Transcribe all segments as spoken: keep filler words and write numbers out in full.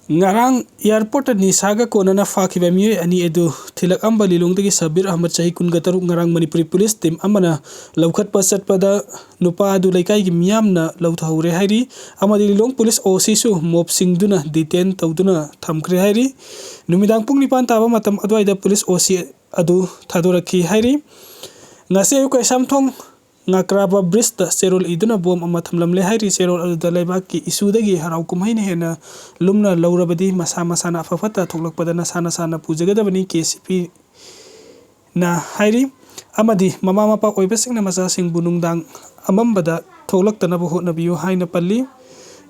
ꯉꯔꯥꯡ ꯑꯦꯌꯥꯔꯄꯣꯔꯠꯇ ꯅꯤꯁꯥꯒ ꯀꯣꯟꯅꯅ ꯐꯥꯈꯤꯕ ꯃꯤꯑꯣꯏ ꯑꯅꯤ ꯑꯗꯨ ꯊꯤꯜꯂꯛꯂꯝꯕ ꯂꯤꯂꯣꯡꯗꯒꯤ ꯁꯕꯤꯔ ꯑꯍꯃꯗ, ꯆꯍꯤ ꯀꯨꯟꯒ ꯇꯔꯨꯛ, ꯉꯔꯥꯡ ꯃꯅꯤꯄꯨꯔꯤ ꯄꯨꯂꯤꯁ ꯇꯤꯝ ꯑꯃꯅ ꯂꯧꯈꯠꯄ ꯆꯠꯄꯗ ꯅꯨꯄꯥ ꯑꯗꯨ ꯂꯩꯀꯥꯏꯒꯤ ꯃꯤꯌꯥꯝꯅ ꯂꯧꯊꯍꯧꯔꯦ ꯍꯥꯏꯔꯤ ꯑꯃꯗꯤ ꯂꯤꯂꯣꯡ ꯄꯨꯂꯤꯁ ꯑꯣ ꯁꯤꯁꯨ ꯃꯣꯞ ꯁꯤꯡꯗꯨꯅ ꯗꯤꯇꯦꯟ ꯇꯧꯗꯨꯅ ꯊꯝꯈ꯭ꯔꯦ ꯍꯥꯏꯔꯤ꯫ ꯅꯨꯃꯤꯗꯥꯡ ꯄꯨꯡ ꯅꯤꯄꯥꯟ ꯇꯥꯕ ꯃꯇꯝ ꯑꯗꯨꯋꯥꯏꯗ ꯄꯨꯂꯤꯁ ꯑꯣ ꯁꯤ ꯑꯗꯨ ꯊꯥꯗꯣꯔꯛꯈꯤ ꯍꯥꯏꯔꯤ꯫ ꯉꯁꯤ ꯑꯌꯨꯛ ꯀꯩꯁꯥꯝꯊꯣꯡ ꯉꯥꯀ꯭ꯔꯥꯕ ꯕ꯭ꯔꯤꯖꯇ ꯆꯦꯔꯣꯜ ꯏꯗꯨꯅ ꯕꯣꯝ ꯑꯃ ꯊꯝꯂꯝꯂꯦ ꯍꯥꯏꯔꯤ꯫ ꯆꯦꯔꯣꯜ ꯑꯗꯨꯗ ꯂꯩꯕꯥꯛꯀꯤ ꯏꯁꯨꯗꯒꯤ ꯍꯔꯥꯎ ꯀꯨꯝꯍꯩꯅ ꯍꯦꯟꯅ ꯂꯨꯝꯅ ꯂꯧꯔꯕꯗꯤ ꯃꯁꯥ ꯃꯁꯥꯅ ꯑꯐ ꯐꯠꯇ ꯊꯣꯛꯂꯛꯄꯗ ꯅꯁꯥ ꯅꯁꯥꯅ ꯄꯨꯖꯒꯗꯕꯅꯤ, ꯀꯦ ꯁꯤ ꯄꯤꯅ ꯍꯥꯏꯔꯤ꯫ ꯑꯃꯗꯤ ꯃꯃꯥ ꯃꯄꯥ ꯑꯣꯏꯕꯁꯤꯡꯅ ꯃꯆꯥꯁꯤꯡꯕꯨ ꯅꯨꯡꯗꯥꯡ ꯑꯃꯝꯕꯗ ꯊꯣꯛꯂꯛꯇꯅꯕ ꯍꯣꯠꯅꯕꯤꯌꯨ ꯍꯥꯏꯅ ꯄꯜꯂꯤ꯫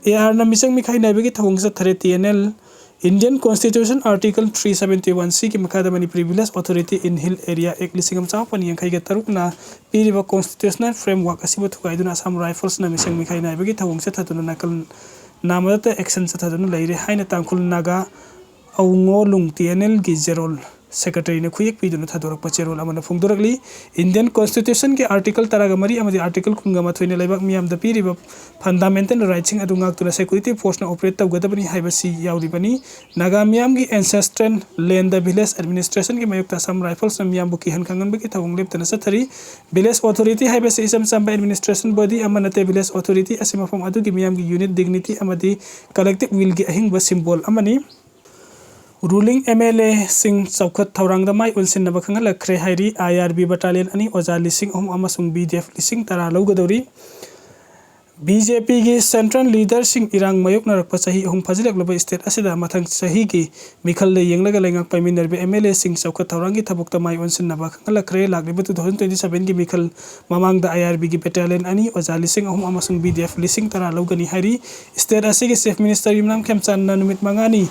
ꯑꯦ ꯑꯥꯔꯅ ꯃꯤꯆꯪ ꯃꯤꯈꯥꯏ ꯅꯥꯏꯕꯒꯤ ꯊꯧꯑꯣꯡ ꯆꯠꯊꯔꯦ꯫ T N L, Indian Constitution Article three seventy one C ꯒꯤ ꯃꯈꯥꯗ Manipuri Village Authority in Hill Area Act ꯂꯤꯁꯤꯡ ꯑꯃ ꯆꯃꯥꯄꯟ ꯌꯥꯡꯈꯩꯒ ꯇꯔꯨꯛꯅ ꯄꯤꯔꯤꯕ constitutional framework ꯑꯁꯤꯕꯨ ꯊꯨꯒꯥꯏꯗꯨꯅ ꯑꯁꯥꯝ ꯔꯥꯏꯐꯜꯁꯅ ꯃꯤꯆꯪ ꯃꯤꯈꯥꯏ ꯅꯥꯏꯕꯒꯤ ꯊꯧꯑꯣꯡ ꯆꯠꯊꯗꯨꯅ ꯅꯥꯀꯜ ꯅꯥꯃꯗꯇ action ꯆꯠꯊꯗꯨꯅ ꯂꯩꯔꯦ ꯍꯥꯏꯅ ꯇꯥꯡꯈꯨꯜ ꯅꯥꯒꯥ ꯑꯋꯨꯉꯣꯂꯨꯡ ꯇꯤ ꯑꯦꯟ ꯑꯦꯜꯒꯤ ꯖꯦꯔꯣꯜ ꯁꯦꯀ꯭ꯔꯦꯇꯔꯤꯅ ꯈꯨꯌꯦꯛ ꯄꯤꯗꯨꯅ ꯊꯥꯗꯣꯔꯛꯄ ꯆꯦꯔꯣꯜ ꯑꯃꯅ ꯐꯣꯡꯗꯣꯔꯛꯂꯤ꯫ Indian Constitutionꯒꯤ Article ꯇꯔꯥꯒ ꯃꯔꯤ ꯑꯃꯗꯤ Article ꯀꯨꯟꯒ ꯃꯥꯊꯣꯏꯅ ꯂꯩꯕꯥꯛ ꯃꯤꯌꯥꯝꯗ ꯄꯤꯔꯤꯕ fundamental rightꯁꯤꯡ ꯑꯗꯨ ꯉꯥꯛꯇꯨꯅ security forceꯅ operate ꯇꯧꯒꯗꯕꯅꯤ ꯍꯥꯏꯕꯁꯤ ꯌꯥꯎꯔꯤꯕꯅꯤ꯫ ꯅꯥꯒꯥ ꯃꯤꯌꯥꯝꯒꯤ ancestral land village administrationꯒꯤ ꯃꯥꯌꯣꯛꯇ ꯑꯁꯥꯝ ꯔꯥꯏꯐꯜꯁꯅ ꯃꯤꯌꯥꯝꯕꯨ ꯀꯤꯍꯟ ꯈꯪꯍꯟꯕꯒꯤ ꯊꯧꯑꯣꯡ ꯂꯦꯞꯇꯅ ꯆꯠꯊꯔꯤ꯫ Village Authority ꯍꯥꯏꯕꯁꯤ ꯏꯆꯝ ꯆꯝꯕ administration body ꯑꯃ ꯅꯠꯇꯦ꯫ Village Authority ꯑꯁꯤ ꯃꯐꯝ ꯑꯗꯨꯒꯤ ꯃꯤꯌꯥꯝꯒꯤ unit dignity ꯑꯃꯗꯤ collective willꯒꯤ ꯑꯍꯤꯡꯕ symbol ꯑꯃꯅꯤ꯫ Ruling MLAꯁꯤꯡ ꯆꯥꯎꯈꯠ ꯊꯧꯔꯥꯡꯗ ꯃꯥꯏ ꯑꯣꯟꯁꯤꯟꯅꯕ ꯈꯪꯍꯜꯂꯛꯈ꯭ꯔꯦ ꯍꯥꯏꯔꯤ꯫ IRB battalion ꯑꯅꯤ, ꯑꯣꯖꯥ ꯂꯤꯁꯤꯡ ꯑꯍꯨꯝ ꯑꯃꯁꯨꯡ BDF ꯂꯤꯁꯤꯡ ꯇꯔꯥ ꯂꯧꯒꯗꯧꯔꯤ꯫ BJPꯒꯤ central leaderꯁꯤꯡ ꯏꯔꯥꯡ ꯃꯥꯌꯣꯛꯅꯔꯛꯄ ꯆꯍꯤ ꯑꯍꯨꯝ ꯐꯥꯖꯤꯜꯂꯛꯂꯕ state ꯑꯁꯤꯗ ꯃꯊꯪ ꯆꯍꯤꯒꯤ ꯃꯤꯈꯜꯗ ꯌꯦꯡꯂꯒ ꯂꯩꯉꯥꯛ ꯄꯥꯏꯃꯤꯟꯅꯔꯤꯕ MLAꯁꯤꯡ ꯆꯥꯎꯈꯠ ꯊꯧꯔꯥꯡꯒꯤ ꯊꯕꯛꯇ ꯃꯥꯏ ꯑꯣꯟꯁꯤꯟꯅꯕ ꯈꯪꯍꯜꯂꯛꯈ꯭ꯔꯦ꯫ ꯂꯥꯛꯂꯤꯕ two thousand twenty sevenꯒꯤ ꯃꯤꯈꯜ ꯃꯃꯥꯡꯗ IRBꯒꯤ battalion ꯑꯅꯤ, ꯑꯣꯖꯥ ꯂꯤꯁꯤꯡ ꯑꯍꯨꯝ ꯑꯃꯁꯨꯡ BDF ꯂꯤꯁꯤꯡ ꯇꯔꯥ ꯂꯧꯒꯅꯤ ꯍꯥꯏꯔꯤ꯫ State ꯑꯁꯤꯒꯤ Chief Minister ꯌꯨꯝꯅꯥꯝ ꯈꯦꯝꯆꯥꯟꯅ ꯅꯨꯃꯤꯠ ꯃꯉꯥꯅꯤ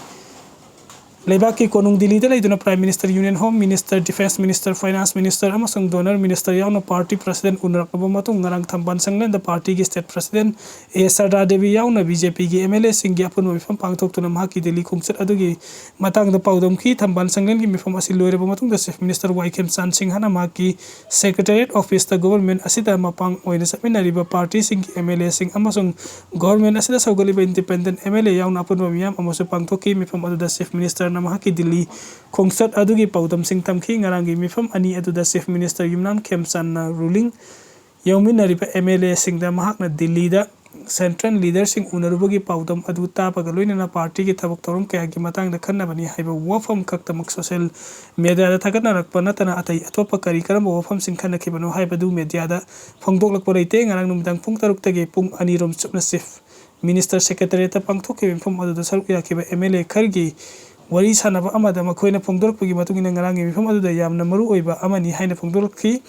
ꯂꯩꯕꯥꯛꯀꯤ ꯀꯣꯅꯨꯡ ꯗꯤꯜꯂꯤꯗ ꯂꯩꯗꯨꯅ Prime Minister, Union Home Minister, Defence Minister, Finance Minister ꯑꯃꯁꯨꯡ DoNER Minister ꯌꯥꯎꯅ party president ꯎꯅꯔꯛꯂꯕ ꯃꯇꯨꯡ ꯉꯔꯥꯡ ꯊꯝꯕꯥꯜ ꯁꯪꯂꯦꯟꯗ partyꯒꯤ state president ꯑꯦ ꯁꯔꯗꯥ ꯗꯦꯕꯤ ꯌꯥꯎꯅ BJPꯒꯤ MLAꯁꯤꯡꯒꯤ ꯑꯄꯨꯟꯕ ꯃꯤꯐꯝ ꯄꯥꯡꯊꯣꯛꯇꯨꯅ ꯃꯍꯥꯛꯀꯤ ꯗꯤꯜꯂꯤ ꯈꯣꯡꯆꯠ ꯑꯗꯨꯒꯤ ꯃꯇꯥꯡꯗ ꯄꯥꯎꯗꯝꯈꯤ꯫ ꯊꯝꯕꯥꯜ ꯁꯪꯂꯦꯟꯒꯤ ꯃꯤꯐꯝ ꯑꯁꯤ ꯂꯣꯏꯔꯕ ꯃꯇꯨꯡꯗ Chief Minister ꯋꯥꯏ ꯈꯦꯝꯆꯥꯟ ꯁꯤꯡꯍꯅ ꯃꯍꯥꯛꯀꯤ Secretariat Officeꯇ government ꯑꯁꯤꯗ ꯃꯄꯥꯡ ꯑꯣꯏꯅ ꯆꯠꯃꯤꯟꯅꯔꯤꯕ partyꯁꯤꯡꯒꯤ MLAꯁꯤꯡ ꯑꯃꯁꯨꯡ government ꯑꯁꯤꯗ ꯁꯧꯒꯠꯂꯤꯕ independent MLA ꯌꯥꯎꯅ ꯑꯄꯨꯟꯕ ꯃꯤꯌꯥꯝ ꯑꯃꯁꯨ ꯄꯥꯡꯊꯣꯛꯈꯤ꯫ ꯃꯤꯐꯝ ꯑꯗꯨꯗ Chief Ministerꯅ ꯃꯍꯥꯛꯀꯤ ꯗꯤꯜꯂꯤ ꯈꯣꯡꯆꯠ ꯑꯗꯨꯒꯤ ꯄꯥꯎꯗꯝꯁꯤꯡ ꯇꯝꯈꯤ꯫ ꯉꯔꯥꯡꯒꯤ ꯃꯤꯐꯝ ꯑꯅꯤ ꯑꯗꯨꯗ Chief Minister ꯌꯨꯝꯅꯥꯝ ꯈꯦꯝꯆꯥꯟꯅ ruling ꯌꯥꯎꯃꯤꯟꯅꯔꯤꯕ MLAꯁꯤꯡꯗ ꯃꯍꯥꯛꯅ ꯗꯤꯜꯂꯤꯗ central leaderꯁꯤꯡ ꯎꯅꯔꯨꯕꯒꯤ ꯄꯥꯎꯗꯝ ꯑꯗꯨ ꯇꯥꯕꯒ ꯂꯣꯏꯅꯅ partyꯒꯤ ꯊꯕꯛ ꯊꯧꯔꯝ ꯀꯌꯥꯒꯤ ꯃꯇꯥꯡꯗ ꯈꯟꯅꯕꯅꯤ ꯍꯥꯏꯕ ꯋꯥꯐꯝ ꯈꯛꯇꯃꯛ social mediaꯗ ꯊꯥꯒꯠꯅꯔꯛꯄ ꯅꯠꯇꯅ ꯑꯇꯩ ꯑꯇꯣꯞꯄ ꯀꯔꯤ ꯀꯔꯝꯕ ꯋꯥꯐꯝꯁꯤꯡ ꯈꯟꯅꯈꯤꯕꯅꯣ ꯍꯥꯏꯕꯗꯨ mediaꯗ ꯐꯣꯡꯗꯣꯛꯂꯛꯄ ꯂꯩꯇꯦ꯫ ꯉꯔꯥꯡ ꯅꯨꯃꯤꯗꯥꯡ ꯄꯨꯡ ꯇꯔꯨꯛꯇꯒꯤ ꯄꯨꯡ ꯑꯅꯤꯔꯣꯝ ꯆꯨꯞꯅ Chief Minister Secretariatꯇ ꯄꯥꯡꯊꯣꯛꯈꯤꯕ ꯃꯤꯐꯝ ꯑꯗꯨꯗ ꯁꯔꯨꯛ ꯌꯥꯈꯤꯕ MLA ꯈꯔꯒꯤ ꯋꯥꯔꯤ ꯁꯥꯟꯅꯕ ꯑꯃꯗ ꯃꯈꯣꯏꯅ ꯐꯣꯡꯗꯣꯔꯛꯄꯒꯤ ꯃꯇꯨꯡ ꯏꯟꯅ ꯉꯔꯥꯡꯒꯤ ꯃꯤꯐꯝ ꯑꯗꯨꯗ ꯌꯥꯝꯅ ꯃꯔꯨ ꯑꯣꯏꯕ ꯑꯃꯅꯤ ꯍꯥꯏꯅ ꯐꯣꯡꯗꯣꯔꯛꯈꯤ꯫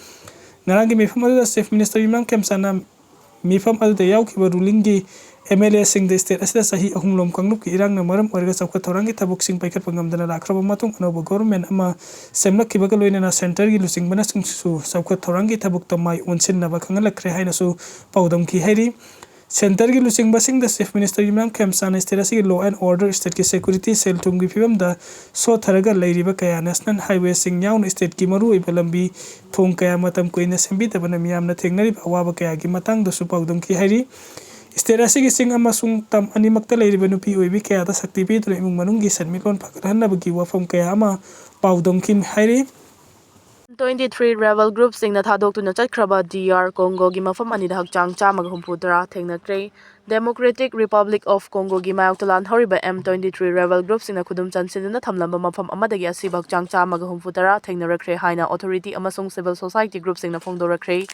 ꯉꯔꯥꯡꯒꯤ ꯃꯤꯐꯝ ꯑꯗꯨꯗ Chief Minister ꯌꯨꯝꯅꯥꯝ ꯈꯦꯝꯆꯥꯟꯅ ꯃꯤꯐꯝ ꯑꯗꯨꯗ ꯌꯥꯎꯈꯤꯕ rulingꯒꯤ MLAꯁꯤꯡꯗ state ꯑꯁꯤꯗ ꯆꯍꯤ ꯑꯍꯨꯝꯂꯣꯝ ꯀꯥꯡꯂꯨꯞꯀꯤ ꯏꯔꯥꯡꯅ ꯃꯔꯝ ꯑꯣꯏꯔꯒ ꯆꯥꯎꯈꯠ ꯊꯧꯔꯥꯡꯒꯤ ꯊꯕꯛꯁꯤꯡ ꯄꯥꯏꯈꯠꯄ ꯉꯝꯗꯅ ꯂꯥꯛꯈ꯭ꯔꯕ ꯃꯇꯨꯡ ꯑꯅꯧꯕ government ꯑꯃ ꯁꯦꯝꯂꯛꯈꯤꯕꯒ ꯂꯣꯏꯅꯅ centreꯒꯤ ꯂꯨꯆꯤꯡꯕꯅꯁꯤꯡꯁꯨ ꯆꯥꯎꯈꯠ ꯊꯧꯔꯥꯡꯒꯤ ꯊꯕꯛꯇ ꯃꯥꯏ ꯑꯣꯟꯁꯤꯟꯅꯕ ꯈꯪꯍꯜꯂꯛꯈ꯭ꯔꯦ ꯍꯥꯏꯅꯁꯨ ꯄꯥꯎꯗꯝꯈꯤ ꯍꯥꯏꯔꯤ꯫ Centreꯒꯤ ꯂꯨꯆꯤꯡꯕꯁꯤꯡꯗ Chief Minister ꯌꯨꯝꯅꯥꯝ ꯈꯦꯝꯆꯥꯟꯅ state ꯑꯁꯤꯒꯤ law and order, stateꯀꯤ security, ꯁꯦꯜ ꯊꯨꯝꯒꯤ ꯐꯤꯕꯝꯗ ꯁꯣꯠꯊꯔꯒ ꯂꯩꯔꯤꯕ ꯀꯌꯥ national highwayꯁꯤꯡ ꯌꯥꯎꯅ stateꯀꯤ ꯃꯔꯨꯑꯣꯏꯕ ꯂꯝꯕꯤ ꯊꯣꯡ ꯀꯌꯥ ꯃꯇꯝ ꯀꯨꯏꯅ ꯁꯦꯝꯕꯤꯗꯕꯅ ꯃꯤꯌꯥꯝꯅ ꯊꯦꯡꯅꯔꯤꯕ ꯑꯋꯥꯕ ꯀꯌꯥꯒꯤ ꯃꯇꯥꯡꯗꯁꯨ ꯄꯥꯎꯗꯝꯈꯤ ꯍꯥꯏꯔꯤ꯫ State ꯑꯁꯤꯒꯤ ꯆꯤꯡ ꯑꯃꯁꯨꯡ ꯇꯝ ꯑꯅꯤꯃꯛꯇ ꯂꯩꯔꯤꯕ ꯅꯨꯄꯤ ꯑꯣꯏꯕꯤ ꯀꯌꯥꯗ ꯁꯛꯇꯤ ꯄꯤꯗꯨꯅ ꯏꯃꯨꯡ ꯃꯅꯨꯡꯒꯤ ꯁꯦꯟꯃꯤꯠꯂꯣꯟ ꯐꯒꯠꯍꯟꯅꯕꯒꯤ ꯋꯥꯐꯝ ꯀꯌꯥ ꯑꯃ ꯄꯥꯎꯗꯝꯈꯤ ꯍꯥꯏꯔꯤ꯫ twenty-three rebel groupꯁꯤꯡꯅ ꯊꯥꯗꯣꯛꯇꯨꯅ ꯆꯠꯈ꯭ꯔꯕ DR Congoꯒꯤ ꯃꯐꯝ ꯑꯅꯤꯗ ꯍꯛꯆꯥꯡ ꯆꯥꯝꯃꯒ ꯍꯨꯝꯐꯨ ꯇꯔꯥ ꯊꯦꯡꯅꯈ꯭ꯔꯦ꯫ Democratic Republic of Congoꯒꯤ ꯃꯥꯌꯣꯛꯇ ꯂꯥꯟꯍꯧꯔꯤꯕ M twenty-three rebel groupꯁꯤꯡꯅ ꯈꯨꯗꯨꯝ ꯆꯟꯁꯤꯟꯗꯨꯅ ꯊꯝꯂꯝꯕ ꯃꯐꯝ ꯑꯃꯗꯒꯤ ꯑꯁꯤꯕ ꯍꯛꯆꯥꯡ ꯆꯥꯝꯃꯒ ꯍꯨꯝꯐꯨ ꯇꯔꯥ ꯊꯦꯡꯅꯔꯛꯈ꯭ꯔꯦ ꯍꯥꯏꯅ authority ꯑꯃꯁꯨꯡ civil society groupꯁꯤꯡꯅ ꯐꯣꯡꯗꯣꯔꯛꯈ꯭ꯔꯦ꯫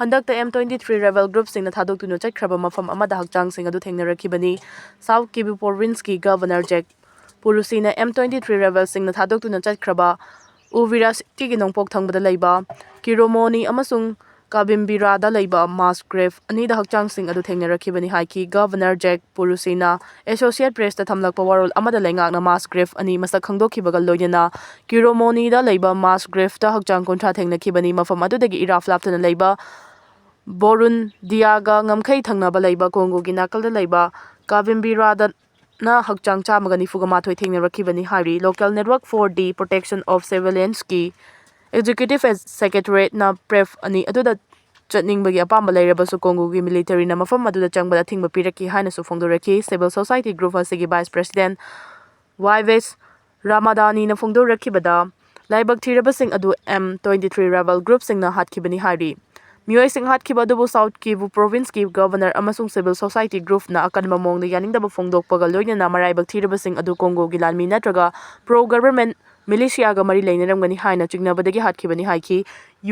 ꯍꯟꯗꯛꯇ M twenty-three rebel groupꯁꯤꯡꯅ ꯊꯥꯗꯣꯛꯇꯨꯅ ꯆꯠꯈ꯭ꯔꯕ ꯃꯐꯝ ꯑꯃꯗ ꯍꯛꯆꯥꯡꯁꯤꯡ ꯑꯗꯨ ꯊꯦꯡꯅꯔꯛꯈꯤꯕꯅꯤ꯫ South Kivu Provinceꯀꯤ Governor Jack Purusiꯅ M twenty-three rebelꯁꯤꯡꯅ ꯊꯥꯗꯣꯛꯇꯨꯅ ꯆꯠꯈ꯭ꯔꯕ Uvira cityꯒꯤ ꯅꯣꯡꯄꯣꯛ ꯊꯪꯕꯗ ꯂꯩꯕ Kiromoni ꯑꯃꯁꯨꯡ ꯀꯥꯕꯤꯝꯕꯤꯔꯥꯗ ꯂꯩꯕ mass grave ꯑꯅꯤꯗ ꯍꯛꯆꯥꯡꯁꯤꯡ ꯑꯗꯨ ꯊꯦꯡꯅꯔꯛꯈꯤꯕꯅꯤ ꯍꯥꯏꯈꯤ꯫ Governor Jack Purusina Associate Pressꯇ ꯊꯝꯂꯛꯄ ꯋꯥꯔꯣꯜ ꯑꯃꯗ ꯂꯩꯉꯥꯛꯅ mass grave ꯑꯅꯤ ꯃꯁꯛ ꯈꯪꯗꯣꯛꯈꯤꯕꯒ ꯂꯣꯏꯅꯅ ꯀꯤꯔꯣꯃꯣꯅꯤꯗ ꯂꯩꯕ mass graveꯇ ꯍꯛꯆꯥꯡ ꯀꯨꯟꯊ꯭ꯔꯥ ꯊꯦꯡꯅꯈꯤꯕꯅꯤ꯫ ꯃꯐꯝ ꯑꯗꯨꯗꯒꯤ ꯏꯔꯥꯞ ꯂꯥꯞꯇꯅ ꯂꯩꯕ ꯕꯣꯔꯨꯟꯗꯤꯌꯥꯒ ꯉꯝꯈꯩ ꯊꯪꯅꯕ ꯂꯩꯕ ꯀꯣꯡꯒꯣꯒꯤ ꯅꯥꯀꯜꯗ ꯂꯩꯕ ꯀꯥꯕꯤꯝꯕꯤꯔꯥꯗ ꯅ ꯍꯛꯆꯥꯡ ꯆꯥꯝꯃꯒ ꯅꯤꯐꯨꯒ ꯃꯥꯊꯣꯏ ꯊꯦꯡꯅꯔꯛꯈꯤꯕꯅꯤ ꯍꯥꯏꯔꯤ꯫ Local Network for the Protection of Civiliansꯀꯤ Executive Secretariatꯅ pref ꯑꯅꯤ ꯑꯗꯨꯗ ꯆꯠꯅꯤꯡꯕꯒꯤ ꯑꯄꯥꯝꯕ ꯂꯩꯔꯕꯁꯨ ꯀꯣꯡꯒꯣꯒꯤ militaryꯅ ꯃꯐꯝ ꯑꯗꯨꯗ ꯆꯪꯕꯗ ꯑꯊꯤꯡꯕ ꯄꯤꯔꯛꯈꯤ ꯍꯥꯏꯅꯁꯨ ꯐꯣꯡꯗꯣꯔꯛꯈꯤ꯫ Civil Society group ꯑꯁꯤꯒꯤ Vice President ꯋꯥꯏꯚꯦꯁ ꯔꯥꯃꯥꯗꯥꯅꯤꯅ ꯐꯣꯡꯗꯣꯔꯛꯈꯤꯕꯗ, ꯂꯥꯏꯕꯛ ꯊꯤꯔꯕꯁꯤꯡ ꯑꯗꯨ M twenty three rebel groupꯁꯤꯡꯅ ꯍꯥꯠꯈꯤꯕꯅꯤ ꯍꯥꯏꯔꯤ꯫ ꯃꯤꯑꯣꯏꯁꯤꯡ ꯍꯥꯠꯈꯤꯕ ꯑꯗꯨꯕꯨ South Kivu Provinceꯀꯤ Governor ꯑꯃꯁꯨꯡ Civil Society Groupꯅ ꯑꯀꯟꯕ ꯃꯑꯣꯡꯗ ꯌꯥꯅꯤꯡꯗꯕ ꯐꯣꯡꯗꯣꯛꯄꯒ ꯂꯣꯏꯅꯅ ꯃꯔꯥꯏꯕꯛ ꯊꯤꯔꯕꯁꯤꯡ ꯑꯗꯨ ꯀꯣꯡꯒꯣꯒꯤ ꯂꯥꯟꯃꯤ ꯅꯠꯇ꯭ꯔꯒ pro-government militiaꯒ ꯃꯔꯤ ꯂꯩꯅꯔꯝꯒꯅꯤ ꯍꯥꯏꯅ ꯆꯤꯡꯅꯕꯗꯒꯤ ꯍꯥꯠꯈꯤꯕꯅꯤ ꯍꯥꯏꯈꯤ꯫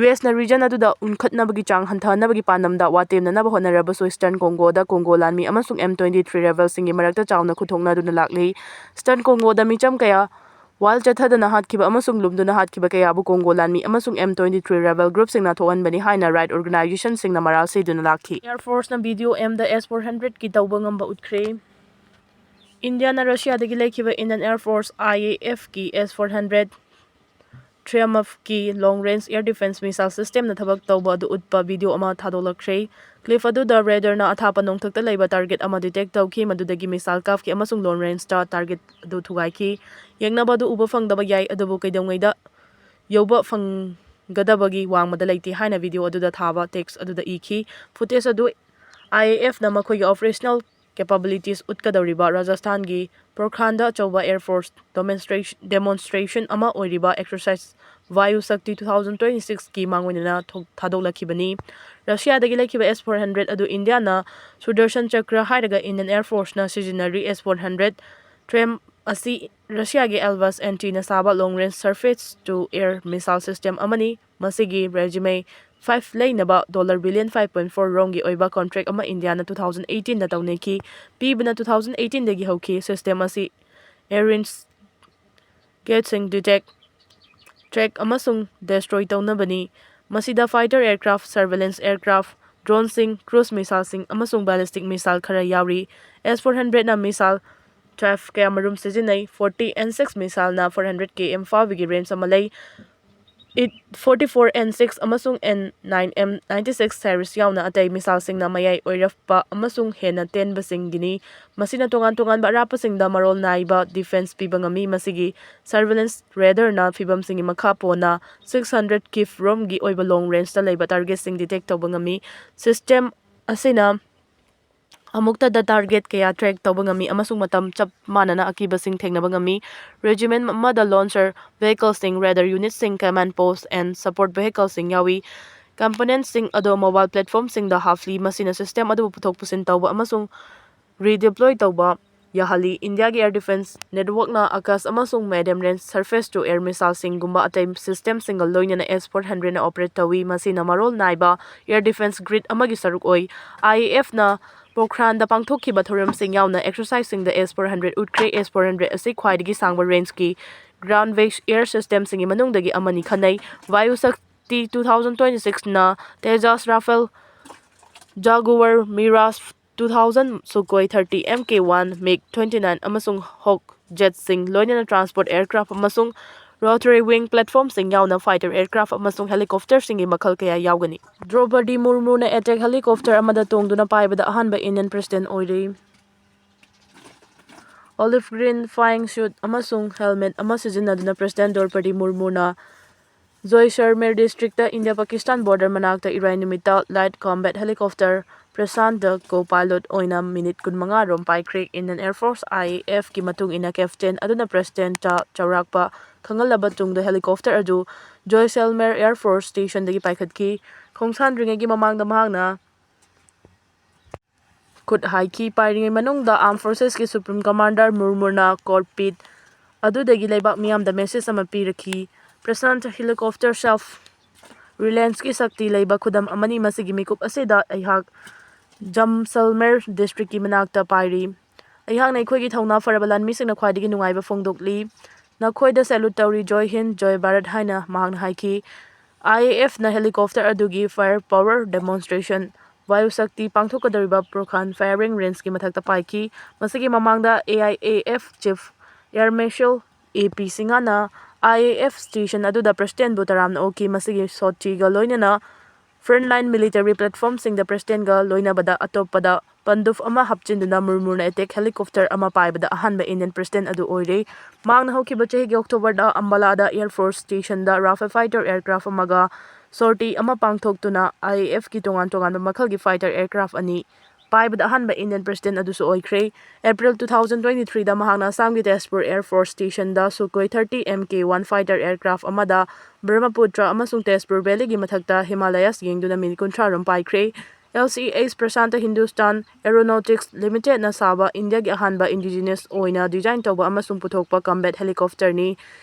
USꯅ region ꯑꯗꯨꯗ ꯎꯟꯈꯠꯅꯕꯒꯤ ꯆꯥꯡ ꯍꯟꯊꯍꯟꯅꯕꯒꯤ ꯄꯥꯟꯗꯝꯗ ꯋꯥ ꯇꯦꯝꯅꯅꯕ ꯍꯣꯠꯅꯔꯕꯁꯨ Eastern Congoꯗ ꯀꯣꯡꯒꯣ ꯂꯥꯟꯃꯤ ꯑꯃꯁꯨꯡ M twenty three rebelꯁꯤꯡꯒꯤ ꯃꯔꯛꯇ ꯆꯥꯎꯅ ꯈꯨꯠꯊꯣꯛꯅꯗꯨꯅ ꯂꯥꯛꯂꯤ꯫ Eastern Congoꯗ ꯃꯤꯆꯝ ꯀꯌꯥ ꯋꯥꯜ ꯆꯠꯊꯗꯅ ꯍꯥꯠꯈꯤꯕ ꯑꯃꯁꯨꯡ ꯂꯨꯝꯗꯨꯅ ꯍꯥꯠꯈꯤꯕ ꯀꯌꯥꯕꯨ ꯀꯣꯡꯒꯣ ꯂꯥꯟꯃꯤ ꯑꯃꯁꯨꯡ M twenty three rebel groupꯁꯤꯡꯅ ꯊꯣꯛꯍꯟꯕꯅꯤ ꯍꯥꯏꯅ right organizationꯁꯤꯡꯅ ꯃꯔꯥꯜ ꯁꯤꯗꯨꯅ ꯂꯥꯛꯈꯤ꯫ Air Forceꯅ video ꯑꯃꯗ S four hundredꯀꯤ ꯇꯧꯕ ꯉꯝꯕ ꯎꯠꯈ꯭ꯔꯦ꯫ ꯏꯟꯗꯤꯌꯥꯅ ꯔꯁꯤꯌꯥꯗꯒꯤ ꯂꯩꯈꯤꯕ Indian Air Force IAFꯀꯤ S four hundred Triumphꯀꯤ long range air defense missile systemꯅ ꯊꯕꯛ ꯇꯧꯕ ꯑꯗꯨ ꯎꯠꯄ video ꯑꯃ ꯊꯥꯗꯣꯛꯂꯛꯈ꯭ꯔꯦ꯫ Clip ꯑꯗꯨꯗ radarꯅ ꯑꯊꯥꯞꯄ ꯅꯣꯡꯊꯛꯇ ꯂꯩꯕ target ꯑꯃ detect ꯇꯧꯈꯤ, ꯃꯗꯨꯗꯒꯤ missile ꯀꯥꯞꯈꯤ ꯑꯃꯁꯨꯡ long rangeꯇ target ꯑꯗꯨ ꯊꯨꯒꯥꯏꯈꯤ꯫ ꯌꯦꯡꯅꯕ ꯑꯗꯨ ꯎꯕ ꯐꯪꯗꯕ ꯌꯥꯏ, ꯑꯗꯨꯕꯨ ꯀꯩꯗꯧꯉꯩꯗ ꯌꯧꯕ ꯐꯪꯒꯗꯕꯒꯤ ꯋꯥꯡꯃꯗ ꯂꯩꯇꯦ ꯍꯥꯏꯅ video ꯑꯗꯨꯗ ꯊꯥꯕ text ꯑꯗꯨꯗ ꯏꯈꯤ꯫ Footage ꯑꯗꯨ IAFꯅ ꯃꯈꯣꯏꯒꯤ operational capabilities ꯎꯠꯀꯗꯧꯔꯤꯕ ꯔꯥꯖꯁꯊꯥꯟꯒꯤ ꯄ꯭ꯔꯣꯈꯥꯟꯗ ꯑꯆꯧꯕ Air Force demonstration ꯑꯃ ꯑꯣꯏꯔꯤꯕ exercise Vayu Shakti two thousand twenty sixꯀꯤ ꯃꯥꯡꯑꯣꯏꯅꯅ ꯊꯣꯛ-, ꯊꯥꯗꯣꯛꯂꯛꯈꯤꯕꯅꯤ꯫ ꯔꯁꯤꯌꯥꯗꯒꯤ ꯂꯩꯈꯤꯕ S four hundred ꯑꯗꯨ ꯏꯟꯗꯤꯌꯥꯅ Sudarshan Chakra ꯍꯥꯏꯔꯒ Indian Air Forceꯅ ꯁꯤꯖꯤꯟꯅꯔꯤ꯫ S four hundred Triumph ꯑꯁꯤ ꯔꯁꯤꯌꯥꯒꯤ Elbas Antiꯅ ꯁꯥꯕ long range surface to air missile system ꯑꯃꯅꯤ꯫ ꯃꯁꯤꯒꯤ regime five ꯂꯩꯅꯕ dollar billion five point four ꯔꯣꯝꯒꯤ ꯑꯣꯏꯕ contract ꯑꯃ ꯏꯟꯗꯤꯌꯥꯅ two thousand eighteenꯗ ꯇꯧꯅꯈꯤ꯫ ꯄꯤꯕꯅ two thousand eighteenꯗꯒꯤ ꯍꯧꯈꯤ꯫ System ꯑꯁꯤ air range ꯒꯦꯠꯁꯤꯡ detect, track ꯑꯃꯁꯨꯡ destroy ꯇꯧꯅꯕꯅꯤ꯫ ꯃꯁꯤꯗ fighter aircraft, surveillance aircraft, droneꯁꯤꯡ, cruise missileꯁꯤꯡ ꯑꯃꯁꯨꯡ ballistic missile ꯈꯔ ꯌꯥꯎꯔꯤ꯫ ꯑꯦꯁ ꯐꯣꯔ ꯍꯟꯗ꯭ꯔꯦꯠꯅ missile twelve ꯀꯌꯥꯃꯔꯨꯝ ꯁꯤꯖꯤꯟꯅꯩ꯫ Forty N six missileꯅ four hundred K ꯏꯝꯐꯥꯜꯒꯤ range ꯑꯃ ꯂꯩ꯫ It forty-four N six ꯑꯃꯁꯨꯡ N nine M ninety-six series ꯌꯥꯎꯅ ꯑꯇꯩ missileꯁꯤꯡꯅ ꯃꯌꯥꯏ ꯑꯣꯏꯔꯞꯄ ꯑꯃꯁꯨꯡ ꯍꯦꯟꯅ ꯇꯦꯟꯕꯁꯤꯡꯒꯤꯅꯤ꯫ ꯃꯁꯤꯅ ꯇꯣꯉꯥꯟ ꯇꯣꯉꯥꯟꯕ ꯑꯔꯥꯞꯄꯁꯤꯡꯗ ꯃꯔꯣꯜ ꯅꯥꯏꯕ defense ꯄꯤꯕ ꯉꯝꯃꯤ꯫ ꯃꯁꯤꯒꯤ surveillance radarꯅ ꯐꯤꯚꯝꯁꯤꯡꯒꯤ ꯃꯈꯥ ꯄꯣꯟꯅ six hundred kilometerꯔꯣꯝꯒꯤ ꯑꯣꯏꯕ long rangeꯇ ꯂꯩꯕ targetꯁꯤꯡ detect ꯇꯧꯕ ꯉꯝꯃꯤ꯫ System ꯑꯁꯤꯅ ꯑꯃꯨꯛꯇꯗ target ꯀꯌꯥ track ꯇꯧꯕ ꯉꯝꯃꯤ ꯑꯃꯁꯨꯡ ꯃꯇꯝ ꯆꯞ ꯃꯥꯟꯅꯅ ꯑꯀꯤꯕꯁꯤꯡ ꯊꯦꯡꯅꯕ ꯉꯝꯃꯤ꯫ Regiment ꯑꯃꯗ launcher vehicleꯁꯤꯡ, radar unitꯁꯤꯡ, command post and support vehicleꯁꯤꯡ ꯌꯥꯎꯏ꯫ Componentꯁꯤꯡ ꯑꯗꯨ mobile platformꯁꯤꯡꯗ ꯍꯥꯞꯂꯤ, ꯃꯁꯤꯅ system ꯑꯗꯨꯕꯨ ꯄꯨꯊꯣꯛ ꯄꯨꯁꯤꯟ ꯇꯧꯕ ꯑꯃꯁꯨꯡ redeploy ꯇꯧꯕ ꯌꯥꯍꯜꯂꯤ꯫ ꯏꯟꯗꯤꯌꯥꯒꯤ air defense networkꯅ Akash ꯑꯃꯁꯨꯡ medium range surface to air missileꯁꯤꯡꯒꯨꯝꯕ ꯑꯇꯩ systemꯁꯤꯡꯒ ꯂꯣꯏꯅꯅ ꯑꯦꯁ ꯐꯣꯔ ꯍꯟꯗ꯭ꯔꯦꯠꯅ operate ꯇꯧꯏ, ꯃꯁꯤꯅ ꯃꯔꯣꯜ ꯅꯥꯏꯕ air defense grid ꯑꯃꯒꯤ ꯁꯔꯨꯛ ꯑꯣꯏ꯫ IAFꯅ ꯄꯣꯈ꯭ꯔꯥꯟꯗ ꯄꯥꯡꯊꯣꯛꯈꯤꯕ ꯊꯧꯔꯝꯁꯤꯡ ꯌꯥꯎꯅ exerciseꯁꯤꯡꯗ ꯑꯦꯁ ꯐꯣꯔ ꯍꯟꯗ꯭ꯔꯦꯠ ꯎꯠꯈ꯭ꯔꯦ꯫ ꯑꯦꯁ ꯐꯣꯔ ꯍꯟꯗ꯭ꯔꯦꯠ ꯑꯁꯤ ꯈ꯭ꯋꯥꯏꯗꯒꯤ ꯁꯥꯡꯕ rangeꯀꯤ ground based air systemꯁꯤꯡꯒꯤ ꯃꯅꯨꯡꯗꯒꯤ ꯑꯃꯅꯤ ꯈꯟꯅꯩ꯫ Vayu Shakti two thousand twenty-sixꯅ Tejas Rafale, Jaguar Mirage two thousand, Sukhoi thirty MK one, MiG twenty-nine ꯑꯃꯁꯨꯡ Hawk jetꯁꯤꯡ, ꯂꯣꯏꯅꯅ transport aircraft ꯑꯃꯁꯨꯡ rotary wing platformꯁꯤꯡ ꯌꯥꯎꯅ fighter aircraft ꯑꯃꯁꯨꯡ helicopterꯁꯤꯡꯒꯤ ꯃꯈꯜ ꯀꯌꯥ ꯌꯥꯎꯒꯅꯤ꯫ ꯗ꯭ꯔꯧꯄꯗꯤ ꯃꯨꯔꯃꯨꯅ attack helicopter ꯑꯃꯗ ꯇꯣꯡꯗꯨꯅ ꯄꯥꯏꯕꯗ ꯑꯍꯥꯟꯕ Indian president ꯑꯣꯏꯔꯤ꯫ Olive green flying suit ꯑꯃꯁꯨꯡ helmet ꯑꯃ ꯁꯤꯖꯤꯟꯅꯗꯨꯅ President ꯗ꯭ꯔꯧꯄꯗꯤ ꯃꯨꯔꯃꯨꯅ ꯖꯣꯏꯁꯜꯃꯦꯔ districtꯇ India Pakistan border ꯃꯅꯥꯛꯇ ꯏꯔꯥꯏ ꯅꯨꯃꯤꯠꯇ light combat helicopter Prashant-ꯗ co-pilot ꯑꯣꯏꯅ ꯃꯤꯅꯤꯠ ꯀꯨꯟꯃꯉꯥ ꯔꯣꯝ ꯄꯥꯏꯈ꯭ꯔꯦ꯫ Indian Air Force, IAFꯀꯤ ꯃꯇꯨꯡ ꯏꯟꯅ, captain ꯑꯗꯨꯅ Presidentꯇ ꯆꯥꯎꯔꯥꯛꯄ ꯈꯪꯍꯜꯂꯕ ꯇꯨꯡꯗ helicopter ꯑꯗꯨ ꯖꯣꯏꯁꯜꯃꯦꯔ Air Force Stationꯗꯒꯤ ꯄꯥꯏꯈꯠꯈꯤ꯫ ꯈꯣꯡꯁꯥꯟꯗ꯭ꯔꯤꯉꯩꯒꯤ ꯃꯃꯥꯡꯗ ꯃꯍꯥꯛꯅ ꯈꯨꯠ ꯍꯥꯏꯈꯤ꯫ ꯄꯥꯏꯔꯤꯉꯩ ꯃꯅꯨꯡꯗ Armed Forcesꯀꯤ Supreme Commander ꯃꯨꯔꯃꯨꯅ cockpit ꯑꯗꯨꯗꯒꯤ ꯂꯩꯕꯥꯛ ꯃꯤꯌꯥꯝꯗ message ꯑꯃ ꯄꯤꯔꯛꯈꯤ꯫ Prashant helicopter self relianceki ꯁꯛꯇꯤ ꯂꯩꯕ ꯈꯨꯗꯝ ꯑꯃꯅꯤ꯫ ꯃꯁꯤꯒꯤ ꯃꯤꯀꯨꯞ ꯑꯁꯤꯗ ꯑꯩꯍꯥꯛ ꯖꯝꯁꯜꯃꯦꯔ districtꯀꯤ ꯃꯅꯥꯛꯇ ꯄꯥꯏꯔꯤ꯫ ꯑꯩꯍꯥꯛꯅ ꯑꯩꯈꯣꯏꯒꯤ ꯊꯧꯅꯥ ꯐꯔꯕ ꯂꯥꯟꯃꯤꯁꯤꯡꯅ ꯈ꯭ꯋꯥꯏꯗꯒꯤ ꯅꯨꯡꯉꯥꯏꯕ ꯐꯣꯡꯗꯣꯛꯂꯤ꯫ ꯅꯈꯣꯏꯗ salute ꯇꯧꯔꯤ, ꯖꯣꯏ ꯍꯤꯟꯗ, ꯖꯣꯏ ꯚꯥꯔꯠ ꯍꯥꯏꯅ ꯃꯍꯥꯛꯅ ꯍꯥꯏꯈꯤ꯫ IAF ꯅ helicopter ꯑꯗꯨꯒꯤ fire power demonstration, ꯋꯥꯌꯨ ꯁꯛꯇꯤ ꯄꯥꯡꯊꯣꯛꯀꯗꯧꯔꯤꯕ ꯄ꯭ꯔꯣꯈꯥꯟ firing range ꯀꯤ ꯃꯊꯛꯇ ꯄꯥꯏꯈꯤ꯫ ꯃꯁꯤꯒꯤ ꯃꯃꯥꯡꯗ AIAF Chief Air Marshal A P Singha ꯅ IAF station ꯑꯗꯨꯗ President ꯕꯨ ꯇꯔꯥꯝꯅ ꯑꯣꯛꯈꯤ꯫ ꯃꯁꯤꯒꯤ ꯁꯣꯇꯤꯒ ꯂꯣꯏꯅꯅ frontline military platform ꯁꯤꯡꯗ President ꯒ ꯂꯣꯏꯅꯕꯗ ꯑꯇꯣꯞꯄꯗ ꯄꯟꯗꯨꯞ ꯑꯃ ꯍꯥꯞꯆꯤꯟꯗꯨꯅ ꯃꯨꯔꯃꯨꯔꯅ attack helicopter ꯑꯃ ꯄꯥꯏꯕꯗ ꯑꯍꯥꯟꯕ Indian President ꯑꯗꯨ ꯑꯣꯏꯔꯦ꯫ ꯃꯍꯥꯛꯅ ꯍꯧꯈꯤꯕ ꯆꯍꯤꯒꯤ October ꯗ ꯑꯝꯕꯥꯂꯥꯗ Air Force station ꯗ Rafale fighter aircraft ꯑꯃꯒ sortie ꯑꯃ ꯄꯥꯡꯊꯣꯛꯇꯨꯅ IAF ꯀꯤ ꯇꯣꯉꯥꯟ ꯇꯣꯉꯥꯟꯕ ꯃꯈꯜꯒꯤ fighter aircraft ꯑꯅꯤ ꯄꯥꯏꯕꯗ ꯑꯍꯥꯟꯕ Indian President ꯑꯗꯨꯁꯨ ꯑꯣꯏꯈ꯭ꯔꯦ꯫ April two thousand twenty three ꯗ ꯃꯍꯥꯛꯅ ꯑꯁꯥꯝꯒꯤ ꯇꯦꯖꯄꯨꯔ Air Force station ꯗ Sukhoi thirty MK one fighter aircraft ꯑꯃꯗ Brahmaputra ꯑꯃꯁꯨꯡ Tezpur Valley ꯒꯤ ꯃꯊꯛꯇ Himalayas ꯌꯦꯡꯗꯨꯅ ꯃꯤꯅꯤꯠ ꯀꯨꯟꯊ꯭ꯔꯥ ꯔꯣꯝ ꯄꯥꯏꯈ꯭ꯔꯦ꯫ LCH Prashanta Hindustan Aeronautics Limited ꯅ ꯁꯥꯕ ꯏꯟꯗꯤꯌꯥꯒꯤ ꯑꯍꯥꯟꯕ indigenous ꯑꯣꯏꯅ design ꯇꯧꯕ ꯑꯃꯁꯨꯡ ꯄꯨꯊꯣꯛꯄ combat helicopter ꯅꯤ꯫